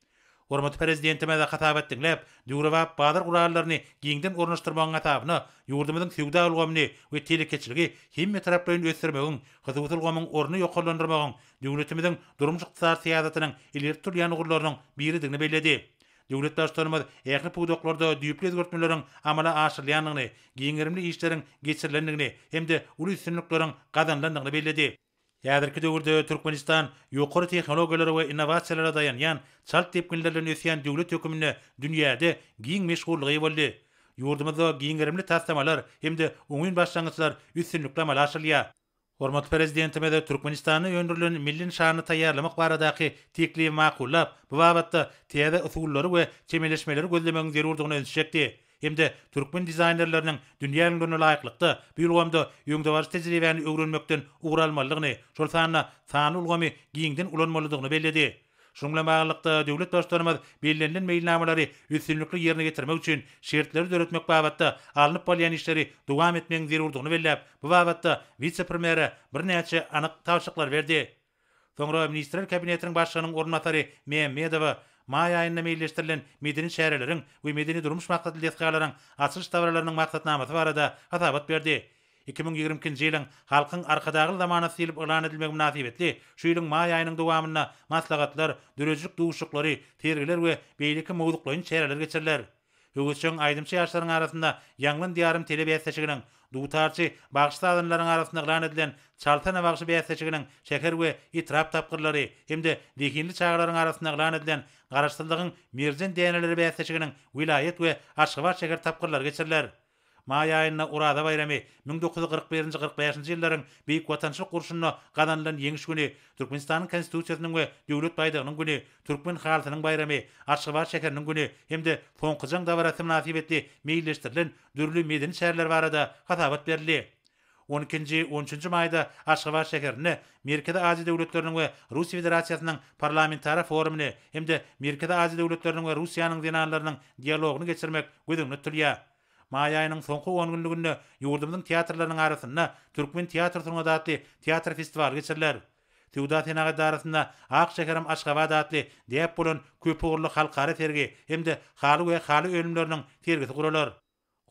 Hormatly Prezidentimiz hasabat diňläp, döwrebap bazar gurallaryny giňden ornaşdyrmagyň hasabyna ýurdumyzyň söwda ulgamyny we telekeçiligi hemmetaraplaýyn ösdürmegiň, hususy ulgamyň ornuny ýokarlandyrmagyň döwletimiziň durmuş-ykdysady syýasatynyň ileri tutulýan ugurlarynyň biridigini belledi. Döwlet Baştutanymyz ähli pudaklarda düýpli özgertmeleriň amala aşyrylýandygyny, giň gerimli işleriň geçirilendigini hem-de uly üstünlikleriň gazanylandygyny belledi. Häzirki döwürde Türkmenistan ýokary tehnologiýalara we innowasiýalara daýanýan, çalt depginler bilen ösýän döwlet hökmünde dünýäde giň meşhurlyga eýe boldy. Ýurdumyzda giň gerimli taslamalar hem-de oňyn başlangyçlar üstünlikli amala aşyrylýar. Hormatly Prezidentimiz Türkmenistanda öndürilen milli nyşanyny taýýarlamak baradaky teklibi makullap, bu babatda täze usullary we çemeleşmeleri gözlemegiň zerurdygyna ünsi çekdi. hem-de türkmen dizaýnerleriniň dünýä ülňülerine laýyklykda bu ulgamda öňdebaryjy tejribäni öwrenmekden ugur almalydygyny, şol sanda sanly ulgamy giňden ulanmalydygyny belledi. Şunuň bilen baglylykda, döwlet Baştutanymyz bellenilen meýilnamalary üstünlikli ýerine ýetirmek üçin şertleri döretmek babatda alnyp barylýan işleri dowam etmegiň zerurdygyny belläp, bu babatda wise-premýere birnäçe anyk tabşyryklary berdi. Soňra Ministrler Kabinetiniň Başlygynyň orunbasary Mämmedowa maý aýynda meýilleşdirilen medeni çäreleriň we medeni-durmuş maksatly desgalaryň açylyş dabaralarynyň maksatnamasy barada hasabat berdi. 2022-nji ýylyň Halkyň Arkadagly zamanasy diýlip yglan edilmegi mynasybetli şu ýylyň maý aýynyň dowamynda maslahatlar, döredijilik duşuşyklary, sergiler we beýleki mowzuklaýyn çäreler geçiriler. Höwesjeň aýdymçy ýaşlaryň arasynda Ýaňlan Diýarym telebäsleşiginiň, dutarçy bagşy-sazandalaryň arasynda yglan edilen Çalsana bagşy bäsleşiginiň şäher we etrap tapgyrlary hem-de zehinli çagalaryň arasynda yglan edilen Garaşsyzlygyň merjen däneleri bäsleşiginiň welaýat we Aşgabat şäher tapgyrlary geçiriler. Maý aýynda Oraza baýramy, 1941-nji, 45-nji ýyllaryň Beýik Watançylyk urşunda gazanylan Ýeňiş güni, Türkmenistanyň Konstitusiýasynyň we Döwlet baýdagynyň güni, Türkmen halysynyň baýramy, Aşgabat şäheriniň güni hem-de Soňky jaň dabarasy mynasybetli meýilleşdirilen dürli medeni çäreler barada hasabat berildi. On ikinji, on üçünji maýda Aşgabat şäherinde Merkezi Aziýa döwletleriniň we Russiýa Federasiýasynyň Parlamentara forumyny hem-de Merkezi Aziýa döwletleriniň we Russiýanyň zenanlarynyň dialogyny geçirmek göz öňünde tutulýar. Maý aýynyň soňky on günlüginde ýurdumyzyň teatrlarynyň arasynda Türkmen teatr sungaty atly teatr festiwaly geçiriler. Söwda-senagat edarasynda Ak şäherim Aşgabat atly däp bolan köpugurly halkara sergi hem-de haly we haly önümleriniň sergisi guralar.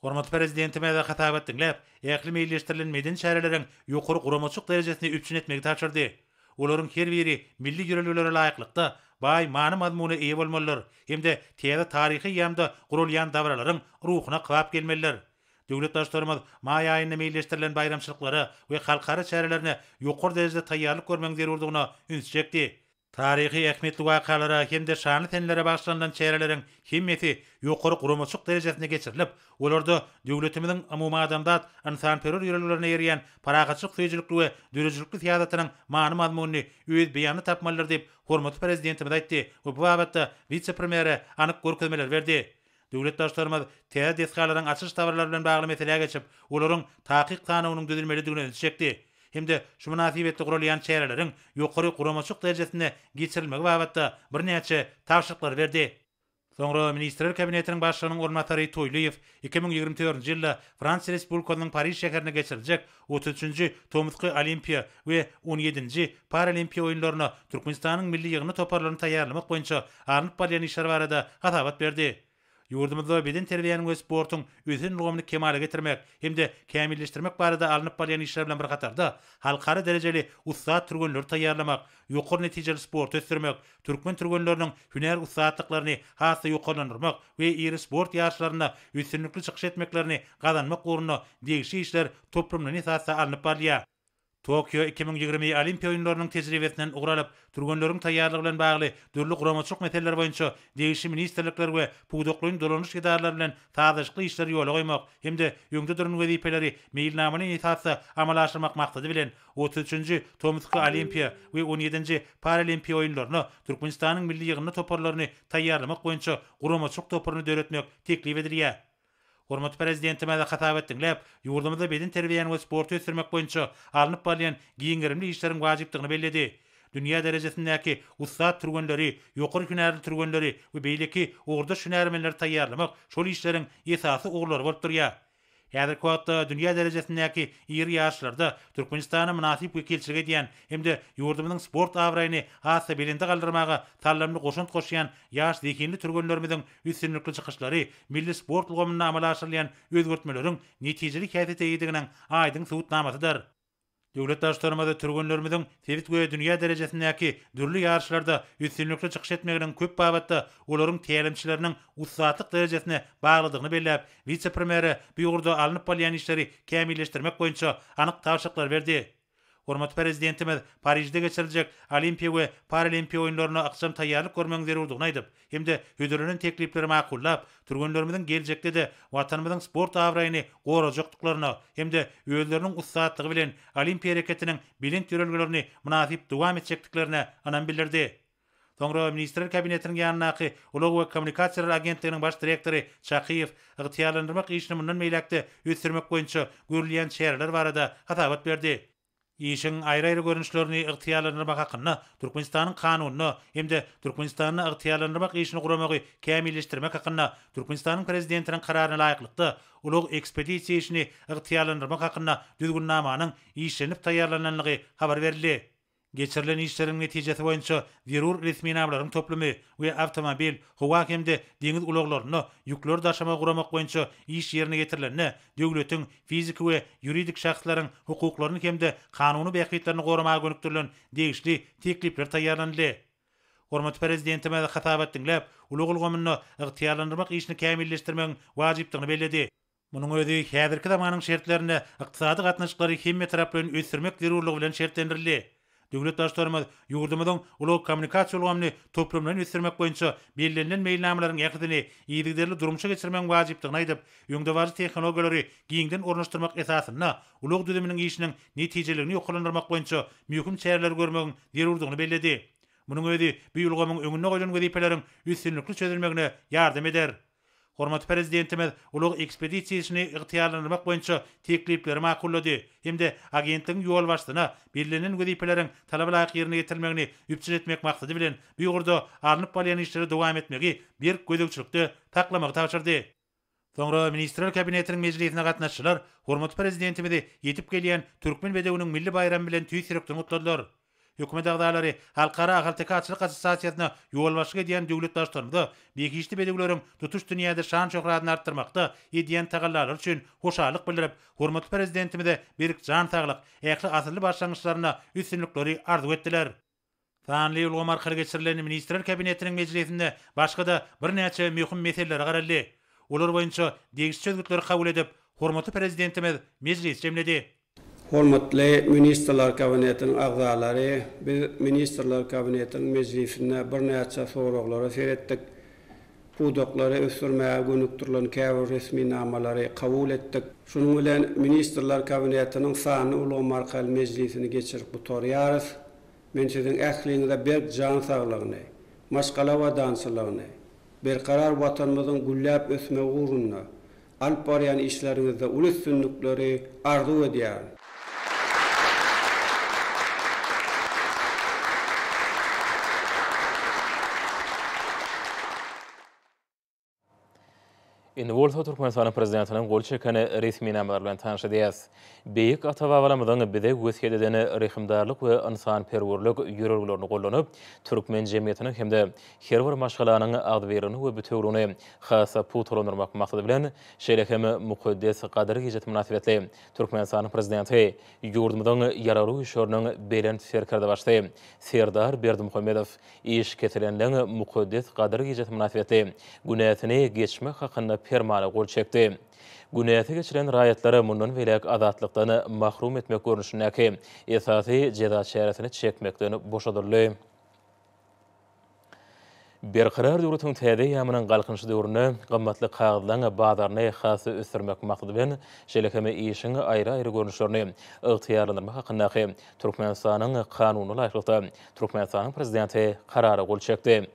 Hormatly Prezidentimiz hasabat diňläp, ähli meýilleşdirilen medeni çäreleriň ýokary guramaçylyk derejesini üpjün etmegi tabşyrdy. Olaryň her biri milli ýörelgelere laýyklykda, baý many-mazmuna eýe bolmalydyr hem-de täze taryhy eýýamda guralýan dabaralaryň ruhuna kybap gelmelidir. Döwlet Baştutanymyz maý aýynda meýilleşdirilen baýramçylyklara we halkara çärelerine ýokary derejede taýýarlyk görmegiň zerurdygyna ünsi çekdi. Taryhy ähmiýetli wakalara hem-de şanly senelere bagyşlanylan çäreleriň hemmesi ýokary guramaçylyk derejesinde geçirilip, olarda döwletimiziň umumadamzat ynsanperwer ýörelgelerine eýerýän parahatçylyk söýüjilikli we döredijilikli syýasatynyň many-mazmunyny öz beýanyny tapmalydyr diýip, hormatly Prezidentimiz aýtdy we bu babatda wise-premýere anyk görkezmeleri berdi. Döwlet Baştutanymyz täze desgalaryň açylyş dabaralary bilen bagly meselä geçip, olaryň takyk sanawynyň düzülmelidigine ünsi çekdi hem-de şu mynasybetli guralýan çäreleriň ýokary guramaçylyk derejesinde geçirilmegi babatda birnäçe tabşyryklary berdi. Soňra Ministrler Kabinetiniň Başlygynyň orunbasary Toýlyýew 2024-nji ýylda Fransiýa Respublikasynyň Pariž şäherinde geçiriljek 33-nji tomusky Olimpiýa we on ýedinji Paralimpiýa oýunlaryna Türkmenistanyň milli ýygyndy toparlaryny taýýarlamak boýunça alnyp barylýan işler barada hasabat berdi. Ýurdumyzda bedenterbiýäniň we sportuň ösen ulgamyny kemala getirmek hem-de kämilleşdirmek barada alnyp barylýan işler bilen bir hatarda, halkara derejeli ussat türgenleri taýýarlamak, ýokary netijeli sporty ösdürmek, türkmen türgenleriniň hünär ussatlyklaryny has-da ýokarlandyrmak we iri sport ýaryşlarynda üstünlikli çykyş etmeklerini gazanmak ugrunda degişli işler toplumlaýyn esasda alnyp barylýar. Tokio 2020 Olimpiýa oýunlarynyň tejribesinden ugur alyp, türgenleriň taýýarlygy bilen bagly dürli guramaçylyk meseleleri boýunça degişli ministrlikler we pudaklaýyn dolanyş edaralary bilen sazlaşykly işleri ýola goýmak hem-de öňde duran wezipeleri meýilnamalaýyn esasda amala aşyrmak maksady bilen, 33-nji tomusky Olimpiýa we on ýedinji Paralimpiýa oýunlaryna Türkmenistanyň milli ýygyndy toparlaryny taýýarlamak boýunça guramaçylyk toparyny döretmek teklip edilýär. Hormatly Prezidentimiz hasabat diňläp, ýurdumyzda bedenterbiýäni we sporty ösdürmek boýunça alnyp barylýan giň gerimli işleriň wajypdygyny belledi. Dünýä derejesindäki ussat türgenleri, ýokary hünärli türgenleri we beýleki ugurdaş hünärmenleri taýýarlamak şol işleriň esasy ugurlary bolup durýar. Häzirki wagtda dünýä derejesindäki iri ýaryşlarda Türkmenistana mynasyp wekilçilik edýän hem-de ýurdumyzyň sport abraýyny has-da belende galdyrmaga saldamly goşant goşýan ýaş zehinli türgenlerimiziň üstünlikli çykyşlary milli sport ulgamynda amala aşyrylýan özgertmeleriň netijeli häsiýete eýediginiň aýdyň subutnamasydyr. Döwlet Baştutanymyz türgenlerimiziň sebit we dünýä derejesindäki dürli ýaryşlarda üstünlikli çykyş etmeginiň köp babatda olaryň tälimçileriniň ussatlyk derejesine baglydygyny belläp, wise-premýere bu ugurda alnyp barylýan işleri kämilleşdirmek boýunça anyk tabşyryklary berdi. Hormatly Prezidentimiz Parižde geçiriljek Olimpiýa we Paralimpiýa oýunlaryna ykjam taýýarlyk görmegiň zerurdygyny aýdyp hem-de hödürlenen teklipleri makullap, türgenlerimiziň geljekde-de Watanymyzyň sport abraýyny gorajakdyklaryna hem-de özleriniň ussatlygy bilen olimpiýa hereketiniň belent ýörelgelerini mynasyp dowam etjekdiklerine ynam bildirdi. Soňra Ministrler Kabinetiniň ýanyndaky Ulag we kommunikasiýalar agentliginiň baş direktory Çakyýew ygtyýarlandyrmak işini mundan beýläk-de ösdürmek boýunça görülýän çäreler barada hasabat berdi. Işiň aýry-aýry görnüşlerini ygtyýarlandyrmak hakynda Türkmenistanyň Kanunyna hem-de Türkmenistanda ygtyýarlandyrmak işini guramagy kämilleşdirmek hakynda Türkmenistanyň Prezidentiniň Kararyna laýyklykda, ulag-ekspedisiýa işini ygtyýarlandyrmak hakynda Düzgünnamanyň işlenip taýýarlanylandygy habar berildi. Geçirilen işleriň netijesi boýunça zerur resminamalaryň toplumy we awtomobil, howa hem-de deňiz ulaglarynda ýükleri daşamagy guramak boýunça iş ýerine ýetirilende döwletiň, fiziki we ýuridik şahslaryň hukuklaryny hem-de kanuny bähbitlerini goramaga gönükdirilen degişli teklipler taýýarlanyldy. Hormatly Prezidentimiz hasabat diňläp, ulag ulgamynda ygtyýarlandyrmak işini kämilleşdirmegiň wajypdygyny belledi. Munuň özi häzirki zamanyň şertlerinde ykdysady gatnaşyklary hemmetaraplaýyn ösdürmek zerurlygy bilen şertlendirildi. Döwlet Baştutanymyz ýurdumyzyň ulag-kommunikasiýa ulgamyny toplumlaýyn ösdürmek boýunça bellenilen meýilnamalaryň ählisini yzygiderli durmuşa geçirmegiň wajypdygyny aýdyp, öňdebaryjy tehnologiýalary giňden ornaşdyrmak esasynda ulag düzüminiň işiniň netijeliligini ýokarlandyrmak boýunça möhüm çäreleri görmegiň zerurdygyny belledi. Munuň özi bu ulgamyň öňünde goýlan wezipeleriň üstünlikli çözülmegine ýardam eder. Hormatly Prezidentimiz ulag-ekspedisiýa işini ygtyýarlandyrmak boýunça teklipleri makullady hem-de agentligiň ýolbaşçysyna bellenen wezipeleriň talaba laýyk ýerine ýetirilmegini üpjün etmek maksady bilen, bu ugurda alnyp barylýan işleri dowam etmegi berk gözegçilikde saklamagy tabşyrdy. Soňra Ministrler Kabinetiniň mejlisine gatnaşyjylar hormatly Prezidentimizi ýetip gelýän Türkmen bedewiniň milli baýramy bilen tüýs ýürekden gutladylar. Hökümet agzalary Halkara ahalteke atçylyk assosiasiýasyna ýolbaşçylyk edýän döwlet Baştutanymyza behişdi bedewleriň tutuş dünýäde şan-şöhratyny artdyrmakda edýän tagallalary üçin hoşallyk bildirip, hormatly Prezidentimize berk jan saglyk, ähli asylly başlangyçlarynda üstünlikleri arzuw etdiler. Sanly ulgam arkaly geçirilen Ministrler Kabinetiniň mejlisinde başga-da birnäçe möhüm meselelere garaldy. Olar boýunça degişli çözgütleri kabul edip, hormatly Prezidentimiz mejlisi jemledi. Hormatly Ministrler Kabinetiniň agzalary, biz Ministrler Kabinetiniň mejlisinde birnäçe soraglara seretdik. Pudaklary ösdürmäge gönükdirilen käbir resminamalary kabul etdik. Şunuň bilen Ministrler Kabinetiniň sanly ulgam arkaly mejlisini geçirip gutarýarys. Men siziň ähliňize berk jan saglygyny, maşgala abadançylygyny, berkarar Watanymyzyň gülläp ösmegi ugrunda alyp barýan işleriňizde uly üstünlikleri arzuw edýärin. Indi bolsa Türkmenistanyň Prezidentiniň gol çeken resminamalary bilen tanyş edýäris. Beýik ata-babalarymyzyň bize wesýet eden rehimdarlyk we ynsanperwerlik ýörelgelerini gollanyp, türkmen jemgyýetiniň hem-de her bir maşgalanyň agzybirligini we bitewüligini has-da pugtalandyrmak maksady bilen, şeýle hem mukaddes Gadyr gijesi mynasybetli Türkmenistanyň Prezidenti, ýurdumyzyň Ýaragly Güýçleriniň Belent Serkerdebaşysy Serdar Berdimuhamedow Iş kesilenleň mukaddes Gadyr gijesi mynasybetli günäsini geçmek hakynda Permana gol çekdi. Günäsi geçilen raýatlar mundan beýläk azatlykdan mahrum etmek görnüşindäki esasy jeza çäresini çekmekden boşadyldy. Berkarar döwletiň täze eýýamynyň Galkynyşy döwründe gymmatly kagyzlaryň bazaryny has-da ösdürmek maksady bilen, şeýle hem işiň aýry-aýry görnüşlerini ygtyýarlandyrmak hakyndaky Türkmenistanyň Kanunyna laýyklykda, Türkmenistanyň Prezidenti Karara gol çekdi.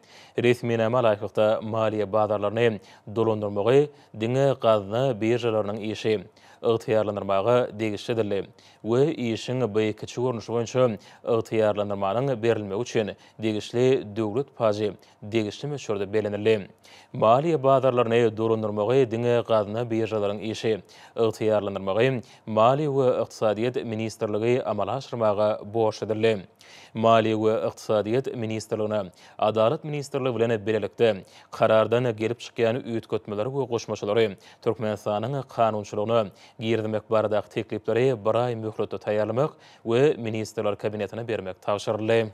Resminama laýyklykda, maliýe bazarlaryny dolandyrmagy diňe gazna biržalarynyň işi ygtyýarlandyrmaga degişli edildi we işiň bu kiçi görnüşi boýunça ygtyýarlandyrmanyň berilmegi üçin degişli döwlet pajy degişli möçberde bellenildi. Maliýe bazarlaryny dolandyrmagy diňe gazna biržalaryň işi ygtyýarlandyrmagy Maliýe we ykdysadyýet ministrligi amala aşyrmaga borçly edildi. Maliýe we ykdysadyýet ministrligine Adalat ministrligi bilen bilelikde Karardan gelip çykýan üýtgetmeleri we goşmaçalary Türkmenistanyň kanunçylygyna girizmek baradaky teklipleri bir aý möhletde taýýarlamak we Ministrler Kabinetine bermek tabşyryldy.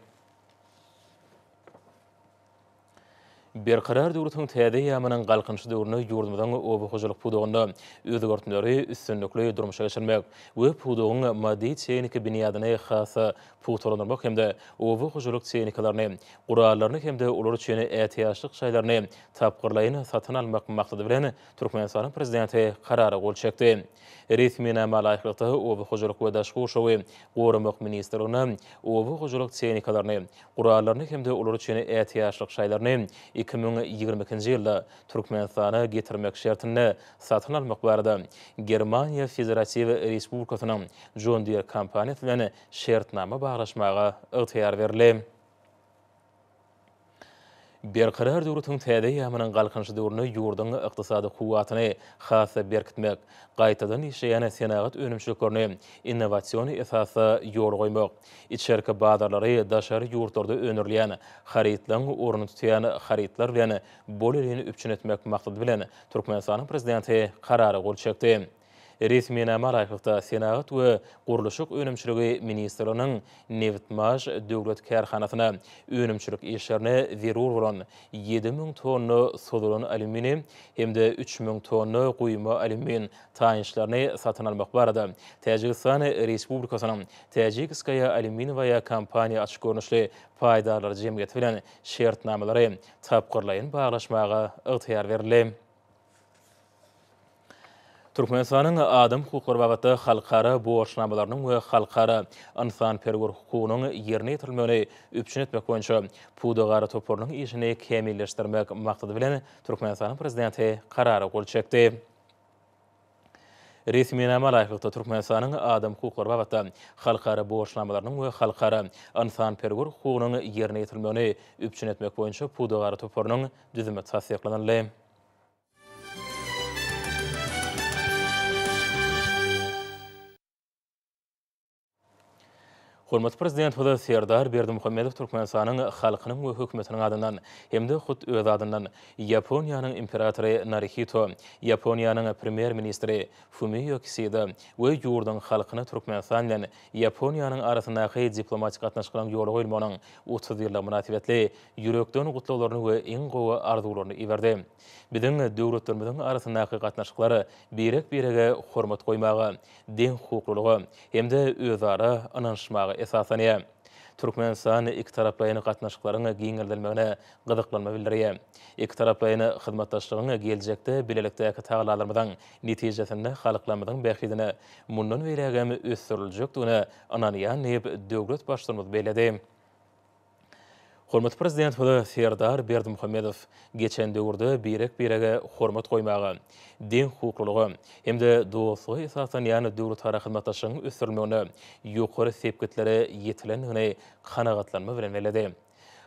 Berkarar döwletiň täze eýýamynyň Galkynyşy döwründe ýurdumyzyň oba hojalyk pudagynda özgertmeleri üstünlikli durmuşa geçirmek we pudagyň maddy-tehniki binýadyny has-da pugtalandyrmak hem-de oba hojalyk tehnikalaryny, gurallaryny hem-de olar üçin ätiýaçlyk şaýlaryny tapgyrlaýyn satyn almak maksady bilen, Türkmenistanyň Prezidenti Karara gol çekdi. Resminama laýyklykda, Oba hojalyk we daşky gurşawy goramak ministrligine oba hojalyk tehnikalaryny, gurallaryny hem-de olar üçin ätiýaçlyk şaýlaryny 2022-nji ýylda Türkmenistana getirmek şertinde satyn almak barada Germaniýa Federatiw Respublikasynyň John Deere kompaniýasy bilen şertnama baglaşmaga ygtyýar berildi. Berkarar döwletiň täze eýýamynyň Galkynyşy döwründe ýurduň ykdysady kuwwatyny has-da berkitmek, gaýtadan işleýän senagat önümçiliklerini innowasion esasda ýola goýmak, içerki bazarlary daşary ýurtlarda öndürilýän harytlaryň ornuny tutýan harytlar bilen bolelin üpjün etmek maksady bilen, Türkmenistanyň Prezidenti Karara gol çekdi. Resminama laýyklykda, Senagat we gurluşyk önümçiligi ministrliginiň Nebitmaş döwlet kärhanasyna önümçilik işlerine zerur bolan 7000 tonna sozulan alýuminiý hem-de 3000 tonna guýma alýumin taýynçlaryny satyn almak barada Täjigistan Respublikasynyň Täjikskaýa alýuminowaýa kompaniýa açyk görnüşli paýdarlar jemgyýeti bilen şertnamalary tapgyrlaýyn baglaşmaga ygtyýar berildi. Türkmenistanyň adam hukuklary babatda halkara borçnamalarynyň we halkara ynsanperwer hukugynyň ýerine ýetirilmegini üpjün etmek boýunça Pudagara toparynyň işini kämilleşdirmek maksady bilen, Türkmenistanyň Prezidenti Karara gol çekdi. Resminama laýyklykda, Türkmenistanyň adam hukuklary babatda halkara borçnamalarynyň we halkara ynsanperwer hukugynyň ýerine ýetirilmegini üpjün etmek boýunça Pudagara toparynyň düzümi tassyklanyldy. Hormatly Prezidentimiz Serdar Berdimuhamedow Türkmenistanyň halkynyň we hökümetiniň adyndan hem-de hut öz adyndan Ýaponiýanyň Imperatory Narihito, Ýaponiýanyň Premýer-ministri Fumio Kisida we ýurduň halkyna Türkmenistan bilen Ýaponiýanyň arasyndaky diplomatik gatnaşyklaryň ýola goýulmagynyň 30 ýyllygy mynasybetli ýürekden gutlaglaryny we iň gowy arzuwlaryny iberdi. Biziň döwletlerimiziň arasyndaky gatnaşyklar birek-birege hormat goýmaga, deňhukuklylyga hem-de özara ynanyşmaga esaslanýar. Türkmenistan ikitaraplaýyn gatnaşyklaryň giňeldilmegine gyzyklanma bildirýär. Ikitaraplaýyn hyzmatdaşlygyň geljekde bilelikdäki tagallalarymyzyň netijesinde halklarymyzyň bähbidine mundan beýlägem ösdüriljekdigine ynanýan diýip, döwlet Baştutanymyz belledi. Hormatly Prezidentimiz Serdar Berdimuhamedow geçen döwürde birek-birege hormat goýmaga, deňhukuklylyga hem-de dostluga esaslanýan döwletara hyzmatdaşlygyň ösdürilmeginde ýokary sepgitlere ýetilendigini kanagatlanma bilen belledi.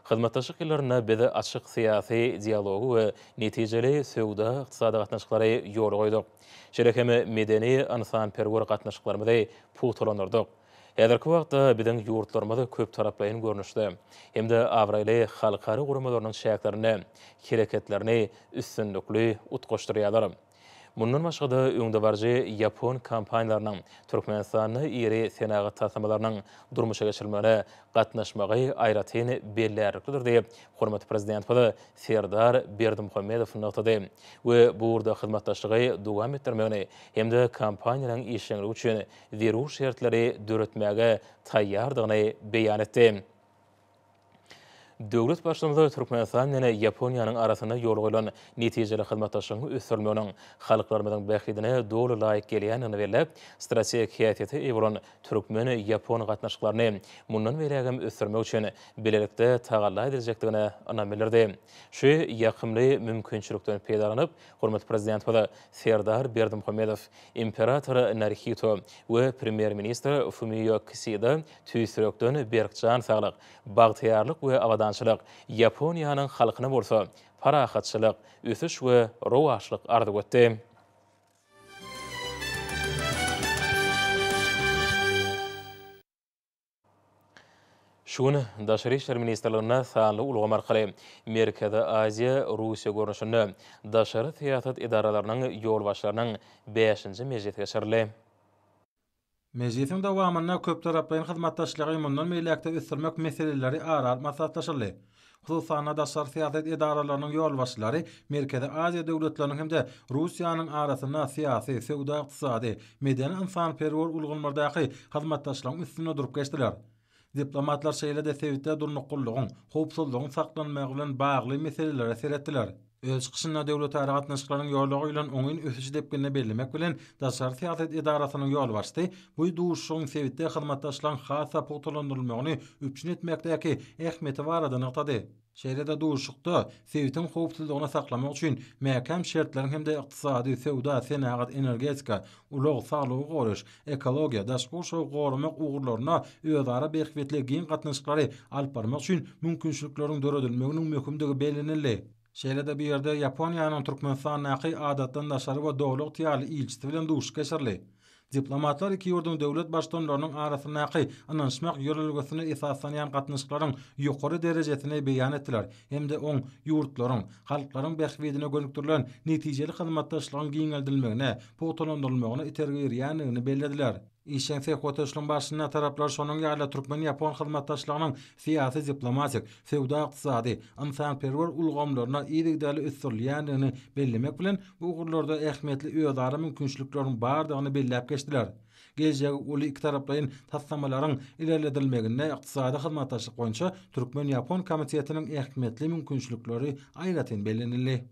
Hyzmatdaşlyk ýyllarynda biz açyk syýasy dialogy we netijeli söwda-ykdysady gatnaşyklary ýola goýduk. Şeýle hem medeni-ynsanperwer gatnaşyklarymyzy pugtalandyrdyk. Häzirki wagtda biziň ýurtlarymyz köptaraplaýyn görnüşde hem-de abraýly halkara guramalarynyň çäklerinde hereketlerini üstünlikli utgaşdyrýarlar. Mundan başga-da, öňdebaryjy ýapon kompaniýalarynyň Türkmenistanda iri senagat taslamalarynyň durmuşa geçirilmegine gatnaşmagy aýratyn bellärliklidir diýip, hormatly Prezidentimiz Serdar Berdimuhamedow nygtady we bu ugurda hyzmatdaşlygy dowam etdirmegini hem-de kompaniýalaryň işjeňligi üçin zerur şertleri döretmäge taýýardygyny beýan etdi. Döwlet Baştutanymyz Türkmenistan bilen Ýaponiýanyň arasynda ýola goýlan netijeli hyzmatdaşlygyň ösdürilmeginiň halklarymyzyň bähbidine doly laýyk gelýändigini belläp, strategik häsiýete eýe bolan türkmen-ýapon gatnaşyklaryny mundan beýlägem ösdürmek üçin bilelikde tagalla ediljekdigine ynam bildirdi. Şu ýakymly mümkinçilikden peýdalanyp, hormatly Prezidentimiz Serdar Berdimuhamedow Imperator Narihito we Premýer-ministr Fumio Kisida tüýs ýürekden berk jan saglyk, bagtyýarlyk we abadançylyk, Ýaponiýanyň halkyna bolsa parahatçylyk, ösüş we rowaçlyk arzuw etdi. Şu gün Daşary işler ministrliginde sanly ulgam arkaly Merkezi Aziýa, Russiýa görnüşinde daşary syýasat edaralarynyň ýolbaşçylarynyň bäşinji mejlisi geçirildi. Mejlisiň dowamynda köptaraplaýyn hyzmatdaşlygy mundan beýläk-de ösdürmek meseleleri ara alyp maslahatlaşyldy. Hususan-da, daşary syýasat edaralarynyň ýolbaşçylary Merkezi Aziýa döwletleriniň hem-de Russiýanyň arasynda syýasy, söwda-ykdysady, medeni-ynsanperwer ulgamlardaky hyzmatdaşlygyň üstünde durup geçdiler. Diplomatlar şeýle-de sebitde durnuklylygyň, howpsuzlygyň saklanmagy bilen bagly meselelere seretdiler. Öz çykyşynda döwletara gatnaşyklaryň ýola goýlan oňyn ösüş depginini bellemek bilen, daşary syýasat edarasynyň ýolbaşçysy bu duşuşygyň sebitde hyzmatdaşlygyň has-da pugtalandyrylmagyny üpjün etmekdäki ähmiýeti barada nygtady. Şeýle-de duşuşykda sebitiň howpsuzlygyny saklamak üçin mäkäm şertleriň hem-de ykdysady, söwda, senagat, energetika, ulag, saglygy goraýyş, ekologiýa, daşky gurşawy goramak ugurlarynda özara bähbitli giň gatnaşyklary alyp barmak üçin mümkinçilikleriň döredilmeginiň möhümdigi bellenildi. Şeýle-de bu ýerde Ýaponiýanyň Türkmenistandaky Adatdan daşary we Doly ygtyýarly ilçisi bilen duşuşyk geçirildi. Diplomatlar iki ýurduň döwlet Baştutanlarynyň arasyndaky ynanyşmak ýörelgesine esaslanýan gatnaşyklaryň ýokary derejesini beýan etdiler hem-de oň ýurtlaryň, halklaryň bähbidine gönükdirilen netijeli hyzmatdaşlygyň giňeldilmegine, pugtalandyrylmagyna itergi berýändigini bellediler. Işjeň söhbetdeşligiň barşynda taraplar şonuň ýaly türkmen-ýapon hyzmatdaşlygynyň syýasy-diplomatik, söwda-ykdysady, ynsanperwer ulgamlaryna yzygiderli ösdürilýändigini bellemek bilen, bu ugurlarda ähmiýetli özara mümkinçilikleriň bardygyny belläp geçdiler. Geljegi uly ikitaraplaýyn taslamalaryň ilerledilmeginde ykdysady hyzmatdaşlyk boýunça türkmen-ýapon komitetiniň ähmiýetli mümkinçilikleri aýratyn bellenildi.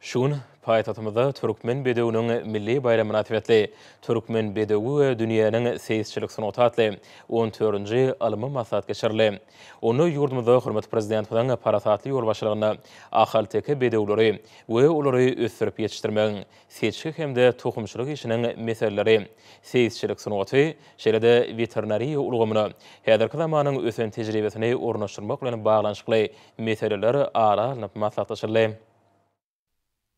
Şu gün paýtagtymyzda Türkmen bedewiniň milli baýramy mynasybetli Türkmen bedewi we dünýäniň seýisçilik sungaty atly on dördünji ylmy maslahat geçirildi. Onda ýurdumyzda hormatly Prezidentimiziň parasatly ýolbaşçylygynda ahalteke bedewleri we olary ösdürip ýetişdirmegiň seçgi hem-de tohumçylyk işiniň meseleleri, seýisçilik sungaty, şeýle-de weterinariýa ulgamyna häzirki zamanyň ösen tejribesini ornaşdyrmak bilen baglanyşykly meseleler ara alnyp maslahatlaşyldy.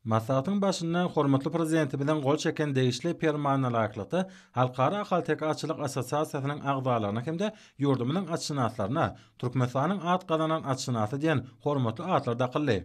Maslahatyň başynda hormatly Prezidentimiziň gol çeken degişli Permanyna laýyklykda, Halkara ahalteke atçylyk assosiasiýasynyň agzalaryna hem-de ýurdumyzyň atşynaslaryna Türkmenistanyň at gazanan atşynasy diýen hormatly atlar dakyldy.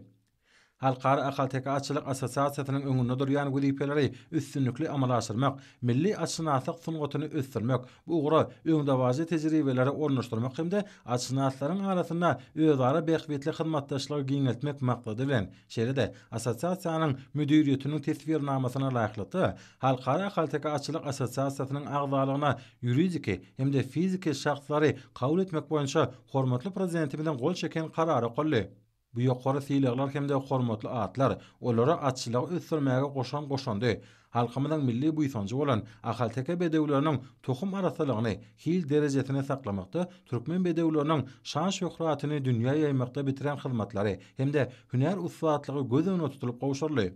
Halkara ahalteke atçylyk assosiasiýasynyň öňünde durýan wezipeleri üstünlikli amala aşyrmak, milli atşynaslyk sungatyny ösdürmek, bu ugra öňdebaryjy tejribeleri ornaşdyrmak hem-de atşynaslaryň arasynda özara bähbitli hyzmatdaşlygy giňeltmek maksady bilen, şeýle-de assosiasiýanyň müdiriýetiniň teswirnamasyna laýyklykda, Halkara ahalteke atçylyk assosiasiýasynyň agzalygyna ýuridiki hem-de fiziki şahslary kabul etmek boýunça hormatly Prezidentimiziň gol çeken Karary okaldy. Bu ýokary sylaglar hem-de hormatly atlar olara atçylygy ösdürmäge goşan goşandy, halkymyzyň milli buýsanjy bolan ahalteke bedewleriniň tohum arassalygyny, hil derejesini saklamakda, türkmen bedewleriniň şan-şöhratyny dünýä ýaýmakda bitiren hyzmatlary hem-de hünär ussatlygy göz öňünde tutulyp gowşuryldy.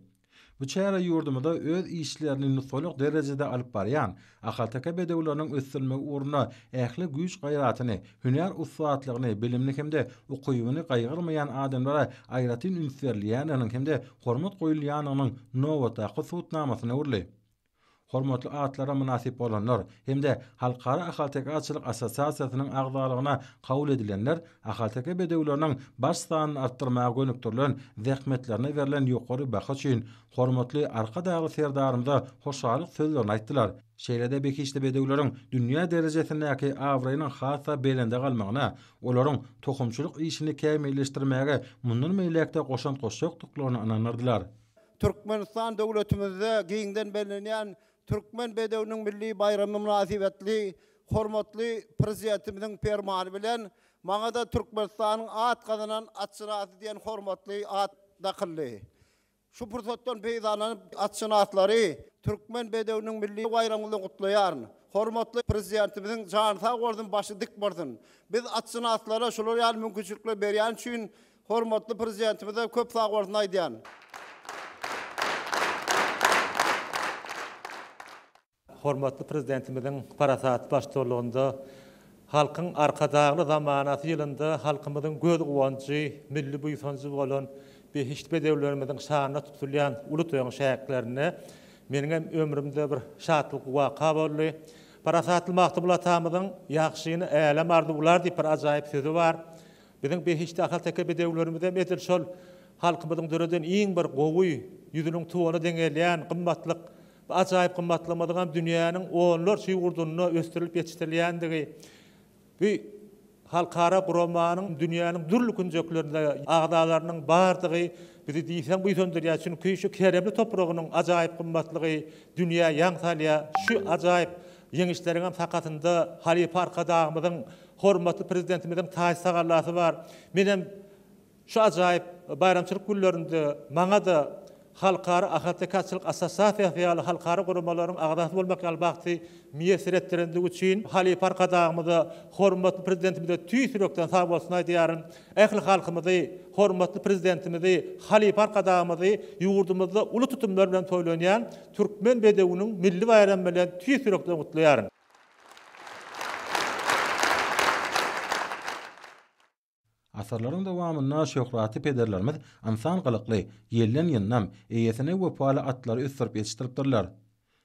Bu çäre ýurdumyzda öz işlerini nusgalyk derejede alyp barýan, ahalteke bedewleriniň ösdürilmegi ugrunda ähli güýç-gaýratyny, hünär ussatlygyny, bilimini hem-de ukybyny gaýgyrmaýan adamlara aýratyn üns berilýändiginiň hem-de hormat goýulýandygynyň nobatdaky subutnamasyna öwrüldi. Hormatly atlara mynasyp bolanlar hem-de Halkara ahalteke atçylyk assosiasiýasynyň agzalygyna kabul edilenler ahalteke bedewleriniň baş sanyny artdyrmaga gönükdirilen zähmetlerine berlen ýokary baha üçin hormatly Arkadagly Serdarymyza hoşallyk sözlerini aýtdylar. Şeýle-de behişdi bedewleriň dünýä derejesindäki abraýynyň has-da belende galmagyna, olaryň tohumçylyk işini kämilleşdirmäge mundan beýläk-de goşant goşjakdyklaryna ynandyrdylar. Türkmenistan döwletimizde giňden bellenýän Türkmen bedewiniň milli baýramy mynasybetli hormatly Prezidentimiziň Permany bilen maňa-da Türkmenistanyň at gazanan atşynasy diýen hormatly at dakyldy. Şu pursatdan peýdalanyp atşynaslary Türkmen bedewiniň milli baýramy bilen gutlaýaryn. Hormatly Prezidentimiziň jany sag bolsun, başy dik bolsun. Biz atşynaslara şular ýaly mümkinçilikleri berýäni üçin Hormatly Prezidentimize köp sagbolsun aýdýan. Hormatly Prezidentimiziň parasatly baştutanlygynda Halkyň Arkadagly zamanasy ýylynda halkymyzyň göz guwanjy, milli buýsanjy bolan behişdi bedewlerimiziň şanyna tutulýan uly toýuň çäklerinde meniňem ömrümde bir şatlykly waka boldy. Parasatly Magtymguly atamyzyň Ýagşyny älem arzuwlar diýip bir ajaýyp sözi bar. Biziň behişdi ahalteke bedewlerimizem edil şol halkymyzyň döreden iň bir gowy, ýüzüniň tuwagyna deňelýän gymmatlyk, bu ajaýyp gymmatlygymyzyňam dünýäniň onlarça ýurdunda ösdürilip ýetişdirilýändigi, bu halkara guramanyň dünýäniň dürli künjeklerinde agzalarynyň bardygy bizi diýseň buýsandyrýar. Çünki şu keremli topragynyň ajaýyp gymmatlygy dünýä ýaň salýar. Şu ajaýyp ýeňişleriňem sakasynda halypa Arkadagymyzyň Hormatly Prezidentimiziň taýsyz tagallasy bar. Menem şu ajaýyp baýramçylyk günlerinde maňa-da Halkara ahalteke atçylyk assosiasiýasy ýaly halkara guramalaryň agzasy bolmak ýaly bagty miýesser etdirendigi üçin halypa Arkadagymyza, hormatly Prezidentimize tüýs ýürekden sagbolsun aýdýaryn. Ähli halkymyzy, hormatly Prezidentimizi, halypa Arkadagymyzy ýurdumyzda uly tutumlar bilen toýlanýan Türkmen bedewiniň milli baýramy bilen tüýs ýürekden gutlaýaryn. Asyrlaryň dowamynda şöhratly pederlerimiz ynsan gylykly, ýelden ýyndam, eýesine wepaly atlary ösdürip ýetişdiripdirler.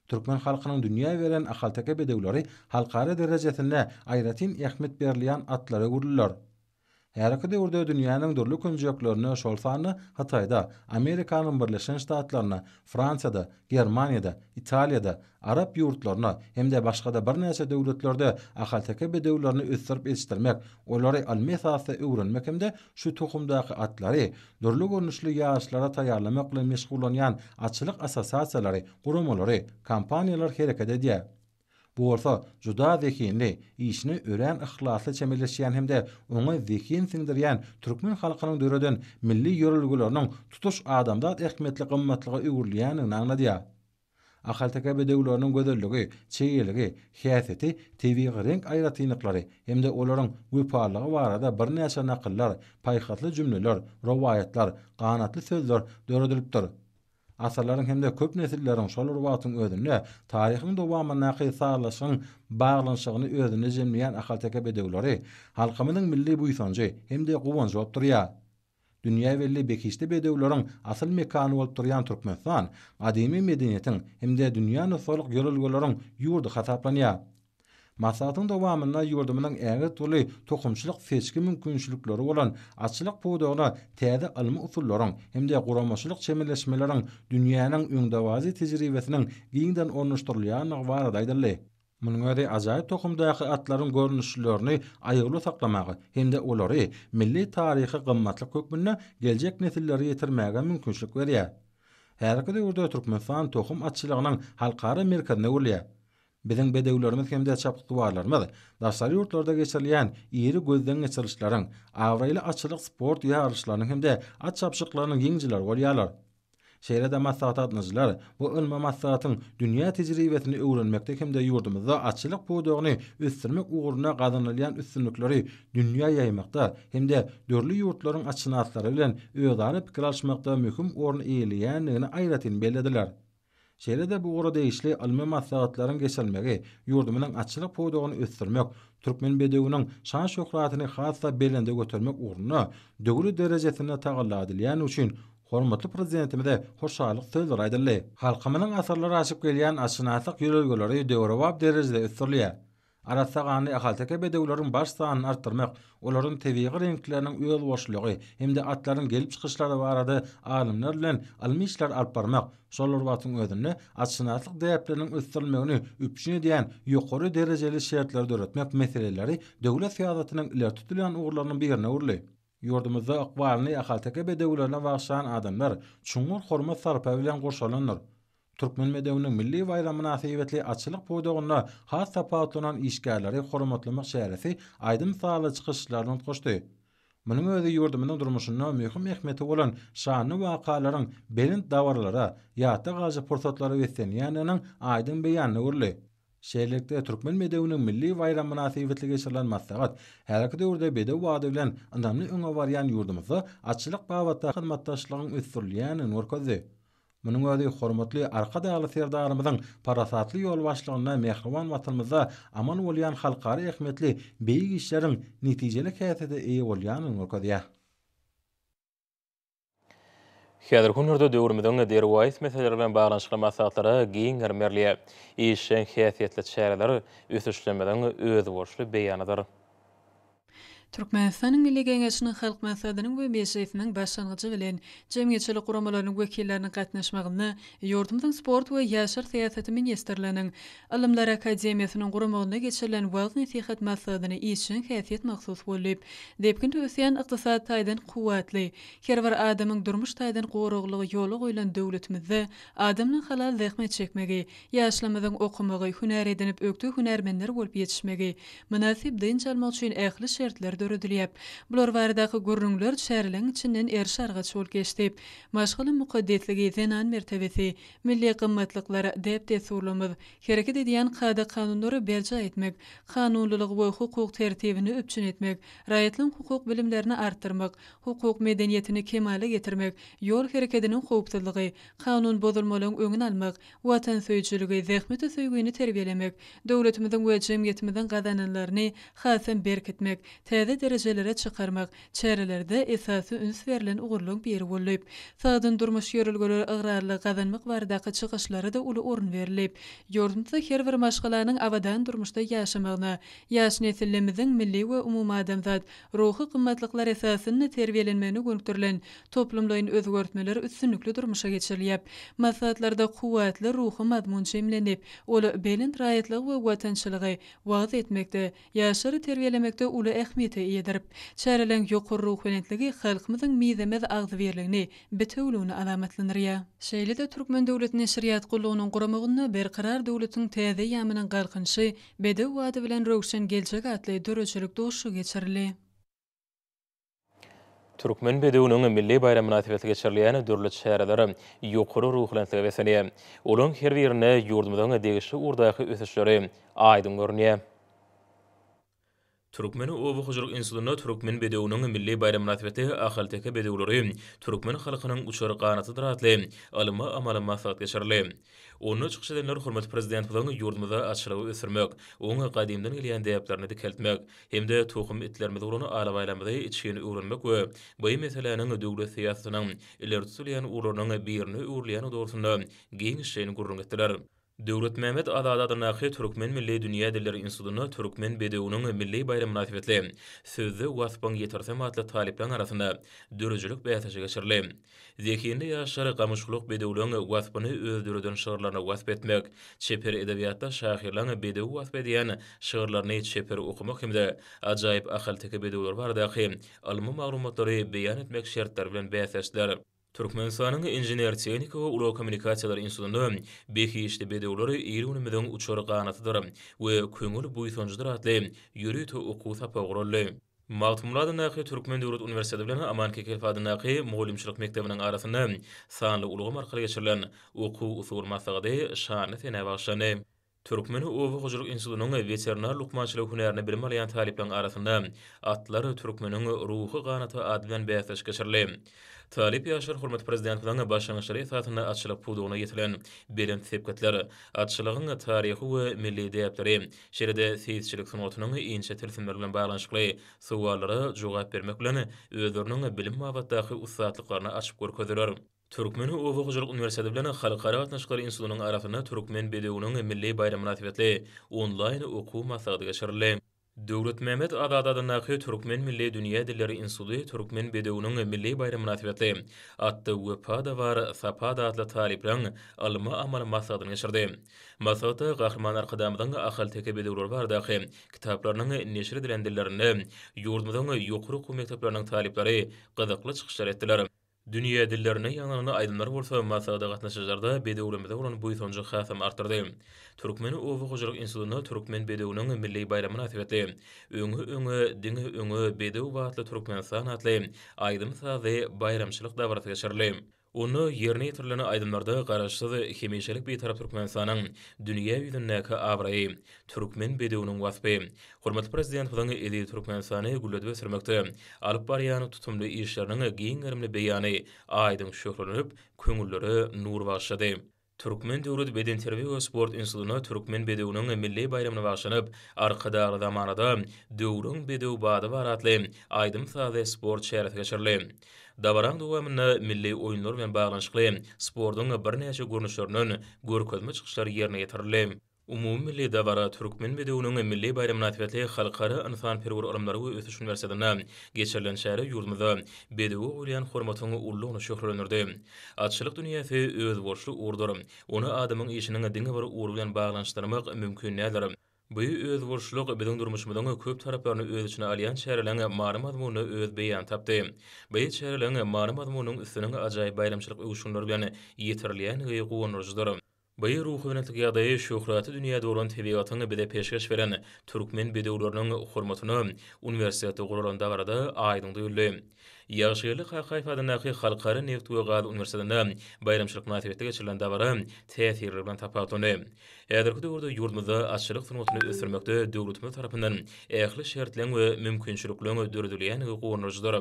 Türkmen halkynyň dünýä beren ahalteke bedewleri halkara derejesinde aýratyn ähmiýet berilýän atlara öwrüldiler. Häzirki döwürde dünýäniň dürli künjeklerinde, şol sanda Hytaýda, Amerikanyň Birleşen Ştatlarynda, Fransiýada, Germaniýada, Italiýada, arap ýurtlarynda hem-de başga-da birnäçe döwletlerde ahalteke bedewlerini ösdürip ýetişdirmek, olary ylmy esasda öwrenmek hem-de şu tohumdaky atlary dürli görnüşli ýaryşlara taýýarlamak bilen meşgullanýan atçylyk assosiasiýalary, guramalary, kompaniýalar hereket edýär. Bu bolsa juda zehinli, işine örän yhlasly çemeleşýän hem-de oňa zehin siňdirýän türkmen halkynyň döreden milli ýörelgeleriniň tutuş adamzat ähmiýetli gymmatlyga öwrülýändigini aňladýar. Ahalteke bedewleriniň gözelligi, çeýeligi, häsiýeti, tebigy reňk aýratynlyklary hem-de olaryň wepalylygy barada birnäçe nakyllar, paýhasly jümleler, rowaýatlar, ganatly sözler döredilipdir. Asyrlaryň hem-de köp nesilleriň şol bir wagtyň özünde taryhyň dowamyndaky sazlaşygyň baglanyşygyny özünde jemleýän ahalteke bedewleri halkymyzyň milli buýsanjy hem-de guwanjy bolup durýar. Dünýä belli behişdi bedewleriň asyl mekany bolup durýan Türkmenistan gadymy medeniýetiň hem-de dünýä nusgalyk ýörelgeleriň ýurdy hasaplanýar. Maslahatyň dowamynda ýurdumyzyň ägirt uly tohumçylyk-seçgi mümkinçilikleri bolan atçylyk pudagyna täze ylmy usullaryň hem-de guramaçylyk çemeleşmeleriň dünýäniň öňdebaryjy tejribesiniň giňden ornaşdyrylýandygy barada aýdyldy. Munuň özi ajaýyp tohumdaky atlaryň görnüşlerini aýawly saklamaga hem-de olary milli taryhy gymmatlyk hökmünde geljek nesillere ýetirmäge mümkinçilik berýär. Häzirki döwürde Türkmenistan tohum atçylygynyň halkara merkezine öwrülýär. Biziň bedewlerimiz hem-de çapyksuwarlarymyz daşary ýurtlarda geçirilýän iri gözden geçirişleriň, abraýly atçylyk sport ýaryşlarynyň hem-de at çapyşyklarynyň ýeňijileri bolýarlar. Şeýle-de maslahata gatnaşyjylar bu ylmy maslahatyň dünýä tejribesini öwrenmekde hem-de ýurdumyzda atçylyk pudagyny ösdürmek ugrunda gazanylýan üstünlikleri dünýä ýaýmakda hem-de dürli ýurtlaryň atşynaslary bilen özara pikir alyşmakda möhüm orun eýeleýändigini aýratyn bellediler. Şeýle-de bu ugra degişli ylmy maslahatlaryň geçirilmegi ýurdumyzyň atçylyk pudagyny ösdürmek, türkmen bedewiniň şan-şöhratyny has-da belende götermek ugrunda döwlet derejesinde tagalla edilýändigi üçin hormatly Prezidentimize hoşallyk sözleri aýdyldy. Halkymyzyň asyrlar aşyp gelýän atşynaslyk ýörelgeleri döwrebap derejede ösdürilýär. Arassa ganly ahalteke bedewleriň baş sanyny artdyrmak, olaryň tebigy reňkleriniň özboluşlylygy hem-de atlaryň gelip çykyşlary barada alymlar bilen ylmy işleri alyp barmak, şol bir wagtyň özünde atşynaslyk däpleriniň ösdürilmegini üpjün edýän ýokary derejeli şertleri döretmek meseleleri döwlet syýasatynyň ileri tutulýan ugurlarynyň birine öwrüldi. Ýurdumyzda ykbalyny ahalteke bedewlerine bagyşlan adamlar çuňňur hormat-sarpa bilen gurşalandyr. Türkmen bedewiniň milli baýramy mynasybetli atçylyk pudagynda has tapawutlanan işgärleri hormatlamak çäresi aýdym-sazly çykyşlar bilen utgaşdy. Munuň özi ýurdumyzyň durmuşynda möhüm ähmiýeti bolan şanly wakalaryň belent dabaralara, ýatda galyjy pursatlara beslenýändiginiň aýdyň beýanyna öwrüldi. Şeýlelikde, Türkmen bedewiniň milli baýramy mynasybetli geçirilen maslahat häzirki döwürde bedew bady bilen ynamly öňe barýan ýurdumyzda atçylyk babatda hyzmatdaşlygyň ösdürilýändigini görkezdi. Munuň özi hormatly Arkadagly Serdarymyzyň parasatly ýolbaşçylygynda mähriban Watanymyzda amal bolýan halkara ähmiýetli beýik işleriň netijeli häsiýete eýe bolýandygyny görkezýär. Häzirki günlerde döwrümiziň derwaýys meseleleri bilen baglanyşykly maslahatlara giň gerim berilýär. Işjeň häsiýetli çäreler ösüşlerimiziň özboluşly beýanydyr. Türkmenistanyň Milli Geňeşiniň Halk Maslahatynyň we Mejlisiniň başlangyjy bilen, jemgyýetçilik guramalarynyň wekilleriniň gatnaşmagynda ýurdumyzyň Sport we ýaşlar syýasaty ministrliginiň Ylymlar akademiýasynyň guramagynda geçirilen wagyz-nesihat maslahatyna işjeň häsiýet mahsus boldy. Depginli ösýän ykdysady taýdan kuwwatly, her bir adamyň durmuş taýdan goraglylygy ýola goýlan döwletimizde adamyň halal zähmet çekmegi, Ýaşlarymyzyň okamagy, hünär edinip ökde hünärmenler bolup ýetişmegi, mynasyp dynç almagy üçin ähli şertler döredilýär. Bular baradaky gürrüňler çäreleriň içinden eriş-argaç bolup geçdi. Maşgala mukaddesligi, zenan mertebesi, milli gymmatlyklar, däp-dessurlarymyz, hereket edýän kada-kanunlary berjaý etmek, kanunylygy we hukuk tertibini üpjün etmek, raýatlaryň hukuk bilimlerini artdyrmak, hukuk medeniýetini kemala getirmek, ýol herekediniň howpsuzlygy, kanun bozulmalaryň öňüni almak, watansöýüjiligi, zähmete söýgini terbiýelemek, döwletimiziň we jemgyýetimiziň gazananlaryny hasam berkitmek, täze derejelere çykarmak çärelerde esasy üns berlen ugurlaryň biri boldy. Sagdyn durmuş ýörelgeleri ygrarlygy gazanmak baradaky çykyşlara-da uly orun berildi. Ýurdumyzda her bir maşgalanyň abadan durmuşda ýaşamagyna, ýaş nesillerimiziň milli we umumadamzat ruhy gymmatlyklar esasynda terbiýelenmegine gönükdirilen toplumlaýyn özgertmeler üstünlikli durmuşa geçirilýär. Maslahatlarda kuwwatly ruhy mazmun jemlenip, ol belent raýatlygy we watançylygy wagyz etmekde, ýaşlary terbiýelemekde uly ähmiýete eýedir. Çäreleriň ýokary ruhubeletligi halkymyzyň mizemez agzybirligini, bitewüligini alamatlandyrýar. Şeýle-de Türkmen döwlet neşirýat gullugynyň guramagynda Berkarar döwletiň täze eýýamynyň Galkynyşy, Bedew bady bilen röwşen geljek atly döredijilik duşuşygy geçirildi. Türkmen bedewiniň milli baýramy mynasybetli geçirilýän dürli çäreler ýokary ruhubelentlige beslenýär. Olaryň her birinde ýurdumyzyň degişli ugurdaky ösüşleri aýdyň görünýär. Türkmen oba hojalyk institutynda Türkmen bedewiniň milli baýramy mynasybetli Ahalteke bedewleri türkmen halkynyň uçar ganatydyr atly ylmy-amaly maslahat geçirildi. Onda çykyş edenler hormatly Prezidentimiziň ýurdumyzda atçylygy ösdürmek, oň gadymdan gelýän däplerini dikeltmek hem-de tohum itlerimiz bolan alabaýlarymyzy içgin öwrenmek we bu meseläniň döwlet syýasatynyň ileri tutulýan ugurlarynyň birine öwrülýändigi dogrusynda giňişleýin gürrüň etdiler. Döwletmämmet Azady adyndaky Türkmen milli dünýä dilleri institutynda Türkmen bedewiniň milli baýramy mynasybetli Sözde waspyň ýetirsem atly talyplaryň arasynda döredijilik bäsleşigi geçirildi. Zehinli ýaşlar gamyşgulak bedewleň waspyny öz döreden şygyrlarynda wasp etmek, çeper edebiýatda şahyrlaň bedewi wasp edýän şygyrlaryny çeper okamak hem-de ajaýyp ahalteke bedewleri baradaky ylmy maglumatlary beýan etmek şertleri bilen bäsleşdiler. Türkmenistanyň Inžener-tehniki we ulag kommunikasiýalary institutynda Behişdi bedewler il-günümiziň uçar ganatydyr we köňül buýsanjydyr atly ýörite okuw sapagy guraldy. Magtymguly adyndaky Türkmen döwlet uniwersiteti bilen Aman Kekilow adyndaky mugallymçylyk mekdebiniň arasynda sanly ulgam arkaly geçirilen okuw-usuly maslahaty şanly senä bagyşlandy. Türkmen oba hojalyk institutynyň weterinar lukmançylygy hünärinde bilim alýan talyplaryň arasynda Atlar türkmeniň ruhy ganaty ady bilen bäsleşik geçirildi. Talyp ýaşlar hormatly Prezidentimiziň başlangyçlary esasynda atçylyk pudagyna ýetilen belent sepgitler, atçylygyň taryhy we milli däpleri, şeýle-de seýisçilik sungatynyň inçe tilsimleri bilen baglanyşykly sowallara jogap bermek bilen özleriniň bilim babatdaky ussatlyklaryny açyp görkezdiler. Türkmen oba hojalyk uniwersiteti bilen Halkara gatnaşyklary institutynyň arasynda Türkmen bedewiniň milli baýramy mynasybetli onlaýn okuw maslahaty geçirildi. Döwletmämmet Azady adyndaky Türkmen milli dünýä dilleri instituty Türkmen bedewiniň milli baýramy mynasybetli Atda wepa-da bar, sapa-da atly talyplaryň ylmy-amaly maslahatyny geçirdi. Maslahatda Gahryman Arkadagymyzyň ahalteke bedewleri baradaky kitaplarynyň neşir edilen dillerinde ýurdumyzyň ýokary okuw mekdepleriniň talyplary gyzykly çykyşlar etdiler. Dünýä dillerinde ýaňlanan aýdymlar bolsa maslahata gatnaşyjylarda bedewlerimize bolan buýsanjy hasam artdyrdy. Türkmen oba hojalyk institutynda Türkmen bedewiniň milli baýramy mynasybetli Öňe, öňe, diňe öňe, bedew batly Türkmenistan atly aýdym-sazly baýramçylyk dabarasy geçirildi. Onda ýerine ýetirilen aýdymlarda Garaşsyz, hemişelik Bitarap Türkmenistanyň dünýä ýüzündäki abraýy, türkmen bedewiniň waspy, Hormatly Prezidentimiziň eziz Türkmenistany gülledip ösdürmekde alyp barýan tutumly işleriniň giň gerimli beýany aýdyň şöhlelenip, köňüllere nur bagyşlady. Türkmen döwlet bedenterbiýe we sport institutynda Türkmen bedewiniň milli baýramyna bagyşlanyp, Arkadagly zamanada döwrüň bedew bady bar atly aýdym-sazly sport çäresi geçirildi. Dabaraň dowamynda milli oýunlar bilen baglanyşykly sportuň birnäçe görnüşlerinden görkezme çykyşlar ýerine ýetirildi. Umumymilli dabara Türkmen bedewiniň milli baýramy mynasybetli Halkara ynsanperwer ylymlary we ösüş uniwersitetinde geçirilen çäre ýurdumyzda bedewe goýulýan hormatyň ululygyny şöhlelendirdi. Atçylyk dünýäsi özboluşly ugurdyr. Ony adamyň işiniň diňe bir ugry bilen baglanyşdyrmak mümkin däldir. Bu özboluşlylyk biziň durmuşymyzyň köp taraplaryny öz içine alýan çäreleriň many-mazmunynda öz beýanyny tapdy. Bu çäreleriň many-mazmunynyň üstüniň ajaýyp baýramçylyk öwüşginleri bilen ýetirilýändigi guwandyryjydyr. Bu ruhubelentlik ýagdaýy şöhratly dünýä dolan tebigatyň bize peşgeş beren türkmen bedewleriniň hormatyna uniwersitetde guralan dabarada aýdyň duýuldy. Ýagşygeldi Kakaýew adyndaky Halkara nebit we gaz uniwersitetinde baýramçylyk mynasybetli geçirilen dabara täsirliligi bilen tapawutlandy. Häzirki döwürde ýurdumyzda atçylyk sungatyny ösdürmekde döwletimiz tarapyndan ähli şertleň we mümkinçilikleň döredilýändigi guwandyryjydyr.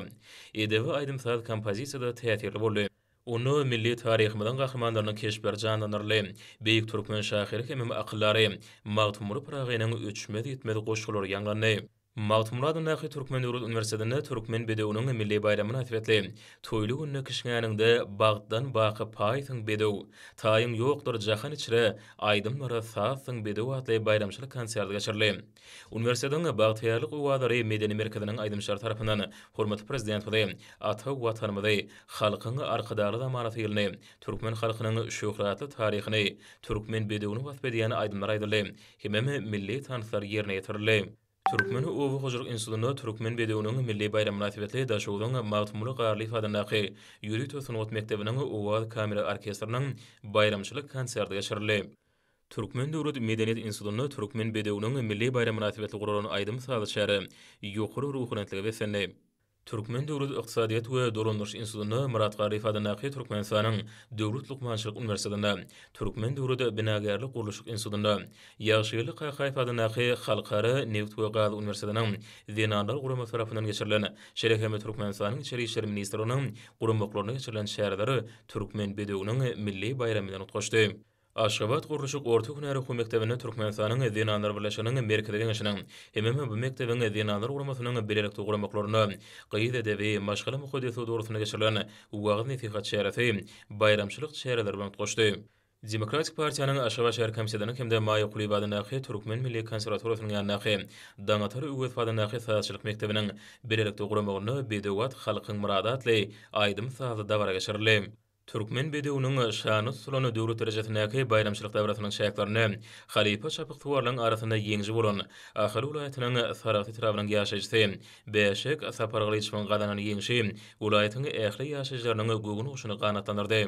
Edebi aýdym-saz kompozisiýa-da täsirli boldy. Onda milli taryhymyzyň gahrymanlarynyň keşpleri janlandyryldy. Beýik türkmen şahyry hemem akyldary Magtymguly Pyragynyň öçmez-ýitmez goşgulary ýaňlandy. Magtymguly adyndaky Türkmen döwlet uniwersitetinde Türkmen bedewiniň milli baýramy mynasybetli Toýly günde kişňäniňde bagtdan baky paýsyň bedew, Taýyň ýokdur jahan içre, aýdymlara sazsyň bedew atly baýramçylyk konserti geçirildi. Uniwersitetiň Bagtyýarlyk owazlary medeni merkeziniň aýdymçylary tarapyndan hormatly Prezidentimizi, ata Watanymyzy, Halkyň Arkadagly zamanasy ýylyny, türkmen halkynyň şöhratly taryhyny, türkmen bedewini wasp edýän aýdymlar aýdyldy hemem milli tanslar ýerine ýetirildi. Türkmen oba hojalyk institutynda Türkmen bedewiniň milli baýramy mynasybetli Daşogzuň Magtymguly Garlyýew adyndaky ýörite sungat mekdebiniň Owaz kamera orkestriniň baýramçylyk konserti geçirildi. Türkmen döwlet medeniýet institutynda Türkmen bedewiniň milli baýramy mynasybetli guralan aýdym-sazly çäre ýokary ruhubelentlige beslendi. Türkmen döwlet ykdysadyýet we dolandyryş institutynda Myrat Garryýew adyndaky Türkmenistanyň Döwlet lukmançylyk uniwersitetinde, Türkmen döwlet binagärlik-gurluşyk institutynda, Ýagşygeldi Kakaýew adyndaky Halkara nebit we gaz uniwersitetiniň Zenanlar guramasy tarapyndan geçirilen, şeýle hem Türkmenistanyň Içeri işler ministrliginiň guramaklarynda geçirilen çäreler Türkmen bedewiniň milli baýramy bilen utgaşdy. Aşgabat gurluşyk orta hünär okuw mekdebinde Türkmenistanyň Zenanlar birleşiginiň Merkezi Geňeşiniň hemem bu mekdebiň Zenanlar guramasynyň bilelikde guramaklarynda Gyz edebi, maşgala mukaddesligi dogrusynda geçirilen wagyz-nesihat çäresi baýramçylyk çäreleri bilen utgaşdy. Demokratik partiýanyň Aşgabat şäher komitetiniň hem-de Maýa Kulyýewa adyndaky Türkmen milli konserwatoriýasynyň ýanyndaky Daňatar Öwezow adyndaky sazçylyk mekdebiniň bilelikde guramagynda Bedew at, halkyň myrady atly aýdym-sazly dabara geçirildi. Türkmen bedewiniň şanyna tutulan döwlet derejesindäki baýramçylyk dabarasynyň çäklerinde halypa çapyksuwarlaryň arasynda ýeňiji bolan Ahal welaýatynyň Saragt etrabynyň ýaşaýjysy Bäşek Sapargylyçowyň gazanan ýeňşi welaýatyň ähli ýaşaýjylarynyň göwün guşuny ganatlandyrdy.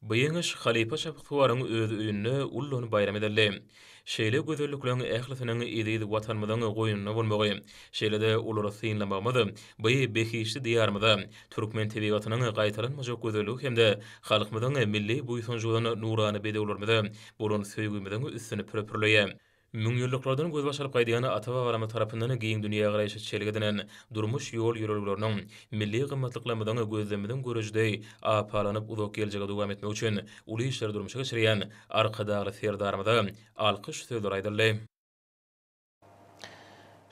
Bu ýeňiş halypa çapyksuwaryň öz öýünde ullan baýram edildi. Şeýle gözellikleriň ählisiniň eziz Watanymyzyň goýnunda bolmagy, şeýle-de olary synlamagymyz bu behişdi Diýarymyza, türkmen tebigatynyň gaýtalanmajak gözelligi hem-de halkymyzyň milli buýsanjy bolan nurana bedewlerimize bolan söýgimiziň üstüni pürepürleýär. Müňýyllyklardan gözbaş alyp gaýdýan ata-babalarymyz tarapyndan giň dünýägaraýşa çelgi edinen durmuş ýol-ýörelgeleriniň, milli gymmatlyklarymyzyň gözlemimiziň göreji deý apalanyp uzak geljege dowam etmegi üçin uly işleri durmuşa geçirýän Arkadagly Serdarymyza alkyş sözleri aýdyldy.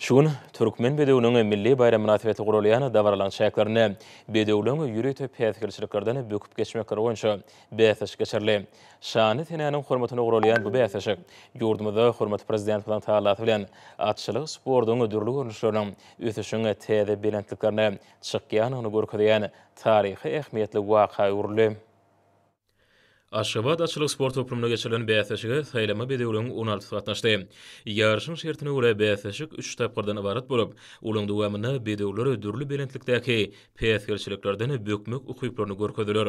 Şu gün Türkmen bedewiniň milli baýramy mynasybetli guralýan dabaralaryň çäklerinde bedewleň ýörite päsgelçiliklerden böküp geçmekleri boýunça bäsleşik geçirildi. Şanly senäniň hormatyna guralýan bu bäsleşik ýurdumyzda hormatly Prezidentimiziň tagallasy bilen atçylyk sportuň dürli görnüşleriniň ösüşiň täze belentliklerine çykýandygyny görkezýän taryhy ähmiýetli waka öwrüldi. Aşgabat atçylyk sport toplumynda geçirilen bäsleşige saýlama bedewleriň on altysy gatnaşdy. Ýaryşyň şertine görä, bäsleşik üç tapgyrdan ybarat bolup, olaryň dowamynda bedewler dürli belentlikdäki päsgelçiliklerden bökmek ukyplaryny görkezdiler.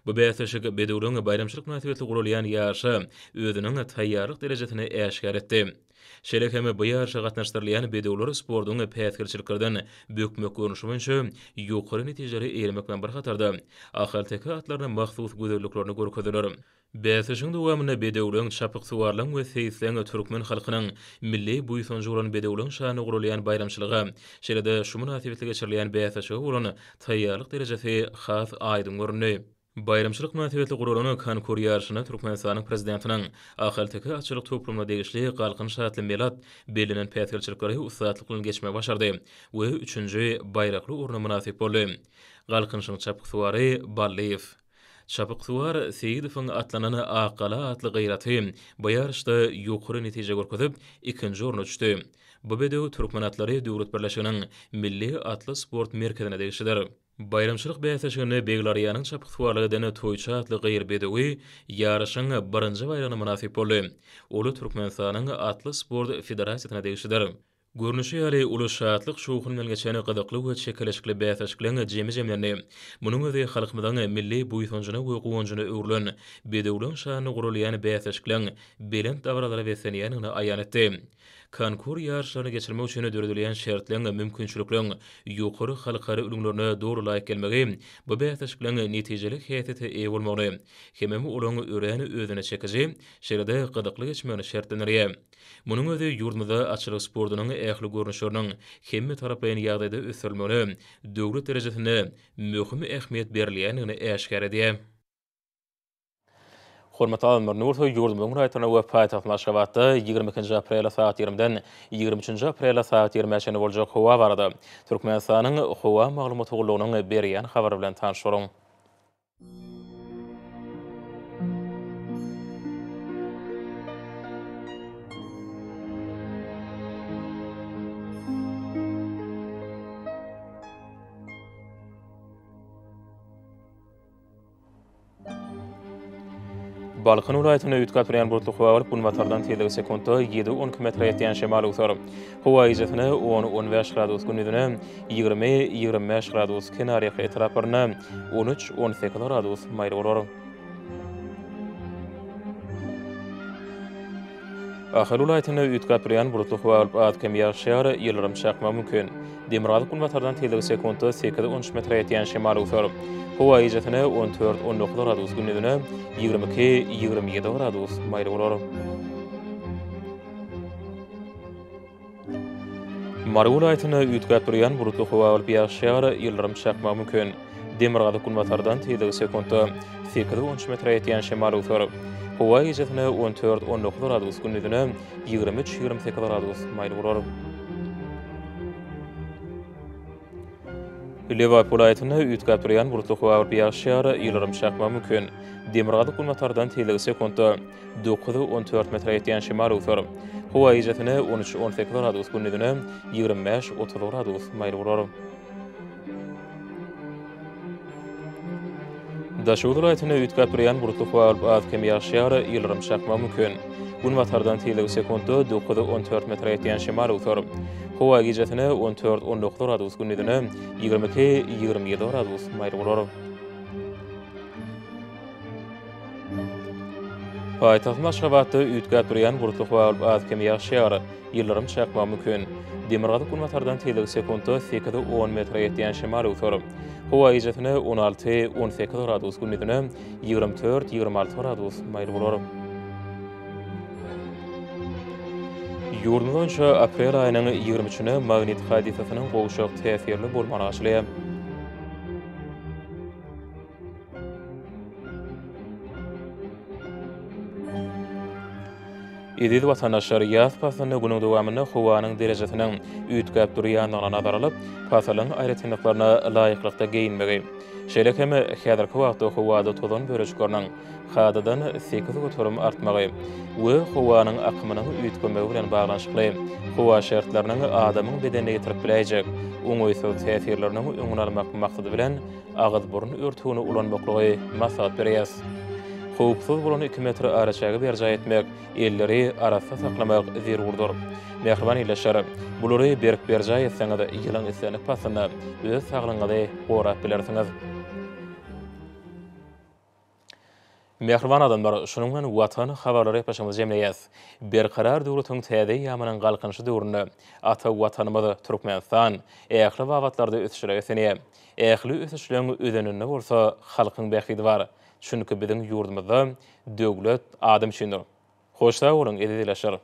Bu bäsleşik bedewleriň baýramçylyk mynasybetli guralýan ýaryşa özüniň taýýarlyk derejesini äşgär etdi. Şeýle hem bu ýaryşa gatnaşdyrylýan bedewler sportuň päsgelçiliklerden bökmek görnüşi boýunça ýokary netijeleri eýelemek bilen bir hatarda, ahalteke atlaryna mahsus gözelliklerini görkezdiler. Bäsleşigiň dowamynda bedewleň, çapyksuwarlaryň we seýisleň türkmen halkynyň milli buýsanjy bolan bedewleň şanyna guralýan baýramçylyga, şeýle-de şu mynasybetli geçirilýän bäsleşige bolan taýýarlyk derejesi has aýdyň göründi. Baýramçylyk mynasybetli guralan konkur ýaryşynda Türkmenistanyň Prezidentiniň Ahalteke atçylyk toplumyna degişli Galkynyş atly melat bellenen päsgelçilikleri ussatlyk bilen geçmegi başardy we üçünji baýrakly orna mynasyp boldy. Galkynyşyň çapyksuwary Ballyýew. Çapyksuwar Seýidowyň atlanan Akgala atly gyraty bu ýaryşda ýokary netije görkezip, ikinji orna düşdi. Bu bedew Türkmen atlary döwlet birleşiginiň Milli atly sport merkezine degişlidir. Baýramçylyk bäsleşiginde Beglarýanyň çapyksuwarlyk eden Toýçy atly gyr bedewi ýaryşyň birinji baýragyna mynasyp boldy. Ol Türkmenistanyň Atly sport federasiýasyna degişlidir. Görnüşi ýaly, uly şatlyk-şowhun bilen geçen gyzykly we çekeleşikli bäsleşikleň jemi jemlendi. Munuň özi halkymyzyň milli buýsanjyna we guwanjyna öwrülen bedewleň şanyna guralýan bäsleşikleň belent dabaralara beslenýändigini aýan etdi. Konkur ýaryşlaryny geçirmek üçin döredilýän şertleň, mümkinçilikleň ýokary halkara ülňülerine doly laýyk gelmegi bu bäsleşikleň netijeli häsiýete eýe bolmagyny hemem olaryň örän özüne çekiji, şeýle-de gyzykly geçmegini şertlendirýär. Munuň özi ýurdumyzda atçylyk sportunyň ähli görnüşleriniň hemmetaraplaýyn ýagdaýda ösdürilmegine döwlet derejesinde möhüm ähmiýet berilýändigini äşgär edýär. Hormatly alymlar, indi bolsa ýurdumyzyň welaýatlarynda we paýtagtymyz Aşgabatda 22-nji aprelde sagat 20-den 23-nji aprelde sagat 20-ä çenli boljak howa barada Türkmenistanyň Howa maglumat gullugynyň berýän habary bilen tanyş boluň. Balkan welaýatynda üýtgäp durýan bulutly howa bolup, günbatardan tizligi sekuntda ýedi-on iki metre ýetýän şemal öwser. Howa gijesine on-on bäş gradus, gündizine 20-25 gradus, kenarýaka etraplarynda on üç-on sekiz gradus maýyl bolar. Ahal welaýatynda üýtgäp durýan bulutly howa bolup, az-kem ýagyş ýagar, ýyldyrym çakmagy mümkin. Demirgazyk-günbatardan tizligi sekuntda sekiz, on üç metre ýetýän şemal öwser. Howa gijesine 14, 19 gradus, gündizine 22, 27 gradus maýyl bolar. Mary welaýatynda üýtgäp durýan bulutly howa bolup ýagyş ýagar, ýyldyrym çakmagy mümkin. Demirgazyk-günbatardan tizligi sekuntda sekiz, on üç metre ýetýän şemal öwser. Howa gijesine 14, 19 gradus, gündizine 23, 28 gradus maýyl bolar. Lebap welaýatynda üýtgäp durýan bulutly howa bolup ýagyş ýagar, ýyldyrym çakmagy mümkin. Demirgazyk-günbatardan tizligi sekuntda 9, 14 metre ýetýän şemal öwser. Howa gijesine 13, 18 gradus, gündizine 25, 30 gradus maýyl bolar. Daşoguz welaýatynda üýtgäp durýan bulutly howa bolup, az-kem ýagyş ýagar, ýyldyrym çakmagy mümkin. Günbatardan tizligi sekuntda 9, 14 metre ýetýän şemal öwser. Howa gijesine 14, 19 gradus, gündizine 22, 27 gradus maýyl bolar. Paýtagtymyz Aşgabatda üýtgäp durýan bulutly howa bolup, az-kem ýagyş ýagar, ýyldyrym çakmagy mümkin. Demirgazyk-günbatardan tizligi sekuntda sekiz, on metre ýetýän şemal öwser. Howa gijesine 16, 18 gradus, gündizine 24, 26 gradus maýyl bolar. Ýurdumyz boýunça aprel aýynyň 23-üne magnit hadysasynyň gowşak täsirli bolmagyna garaşylýar. Eziz watandaşlar, ýaz paslynda günüň dowamynda howanyň derejesiniň üýtgäp durýandygyny nazara alyp, pasylyň aýratynlyklaryna laýyklykda geýinmegi, şeýle hem häzirki wagtda howada tozan bölejikleriniň kadadan 8% artmagy we howanyň akymynyň üýtgemegi bilen baglanyşykly howa şertleriniň adamyň bedenine ýetirip biläýjek oňaýsyz täsirleriniň öňüni almak maksady bilen agyz-burun örtügini ulanmaklygy maslahat berýäris. Howpsuz bolan iki metr araçägi berjaý etmek, elleri arassa saklamak zerurdyr. Mähriban ildeşler, bulary berk berjaý etseňiz, ýylyň islendik paslynda öz saglygyňyzy gorap bilersiňiz. Mähriban adamlar, şunuň bilen Watan habarlary gepleşigimizi jemleýäs. Berkarar döwletiň täze eýýamynyň Galkynyşy döwründe ata Watanymyz Türkmenistan ähli babatlarda ösüşlere beslenýär. Ähli ösüşleň özeninde bolsa halkyň bähbidi bar. Çünki biziň ýurdumyzda Döwlet adam üçindir. Hoş sag boluň, eziz ildeşler!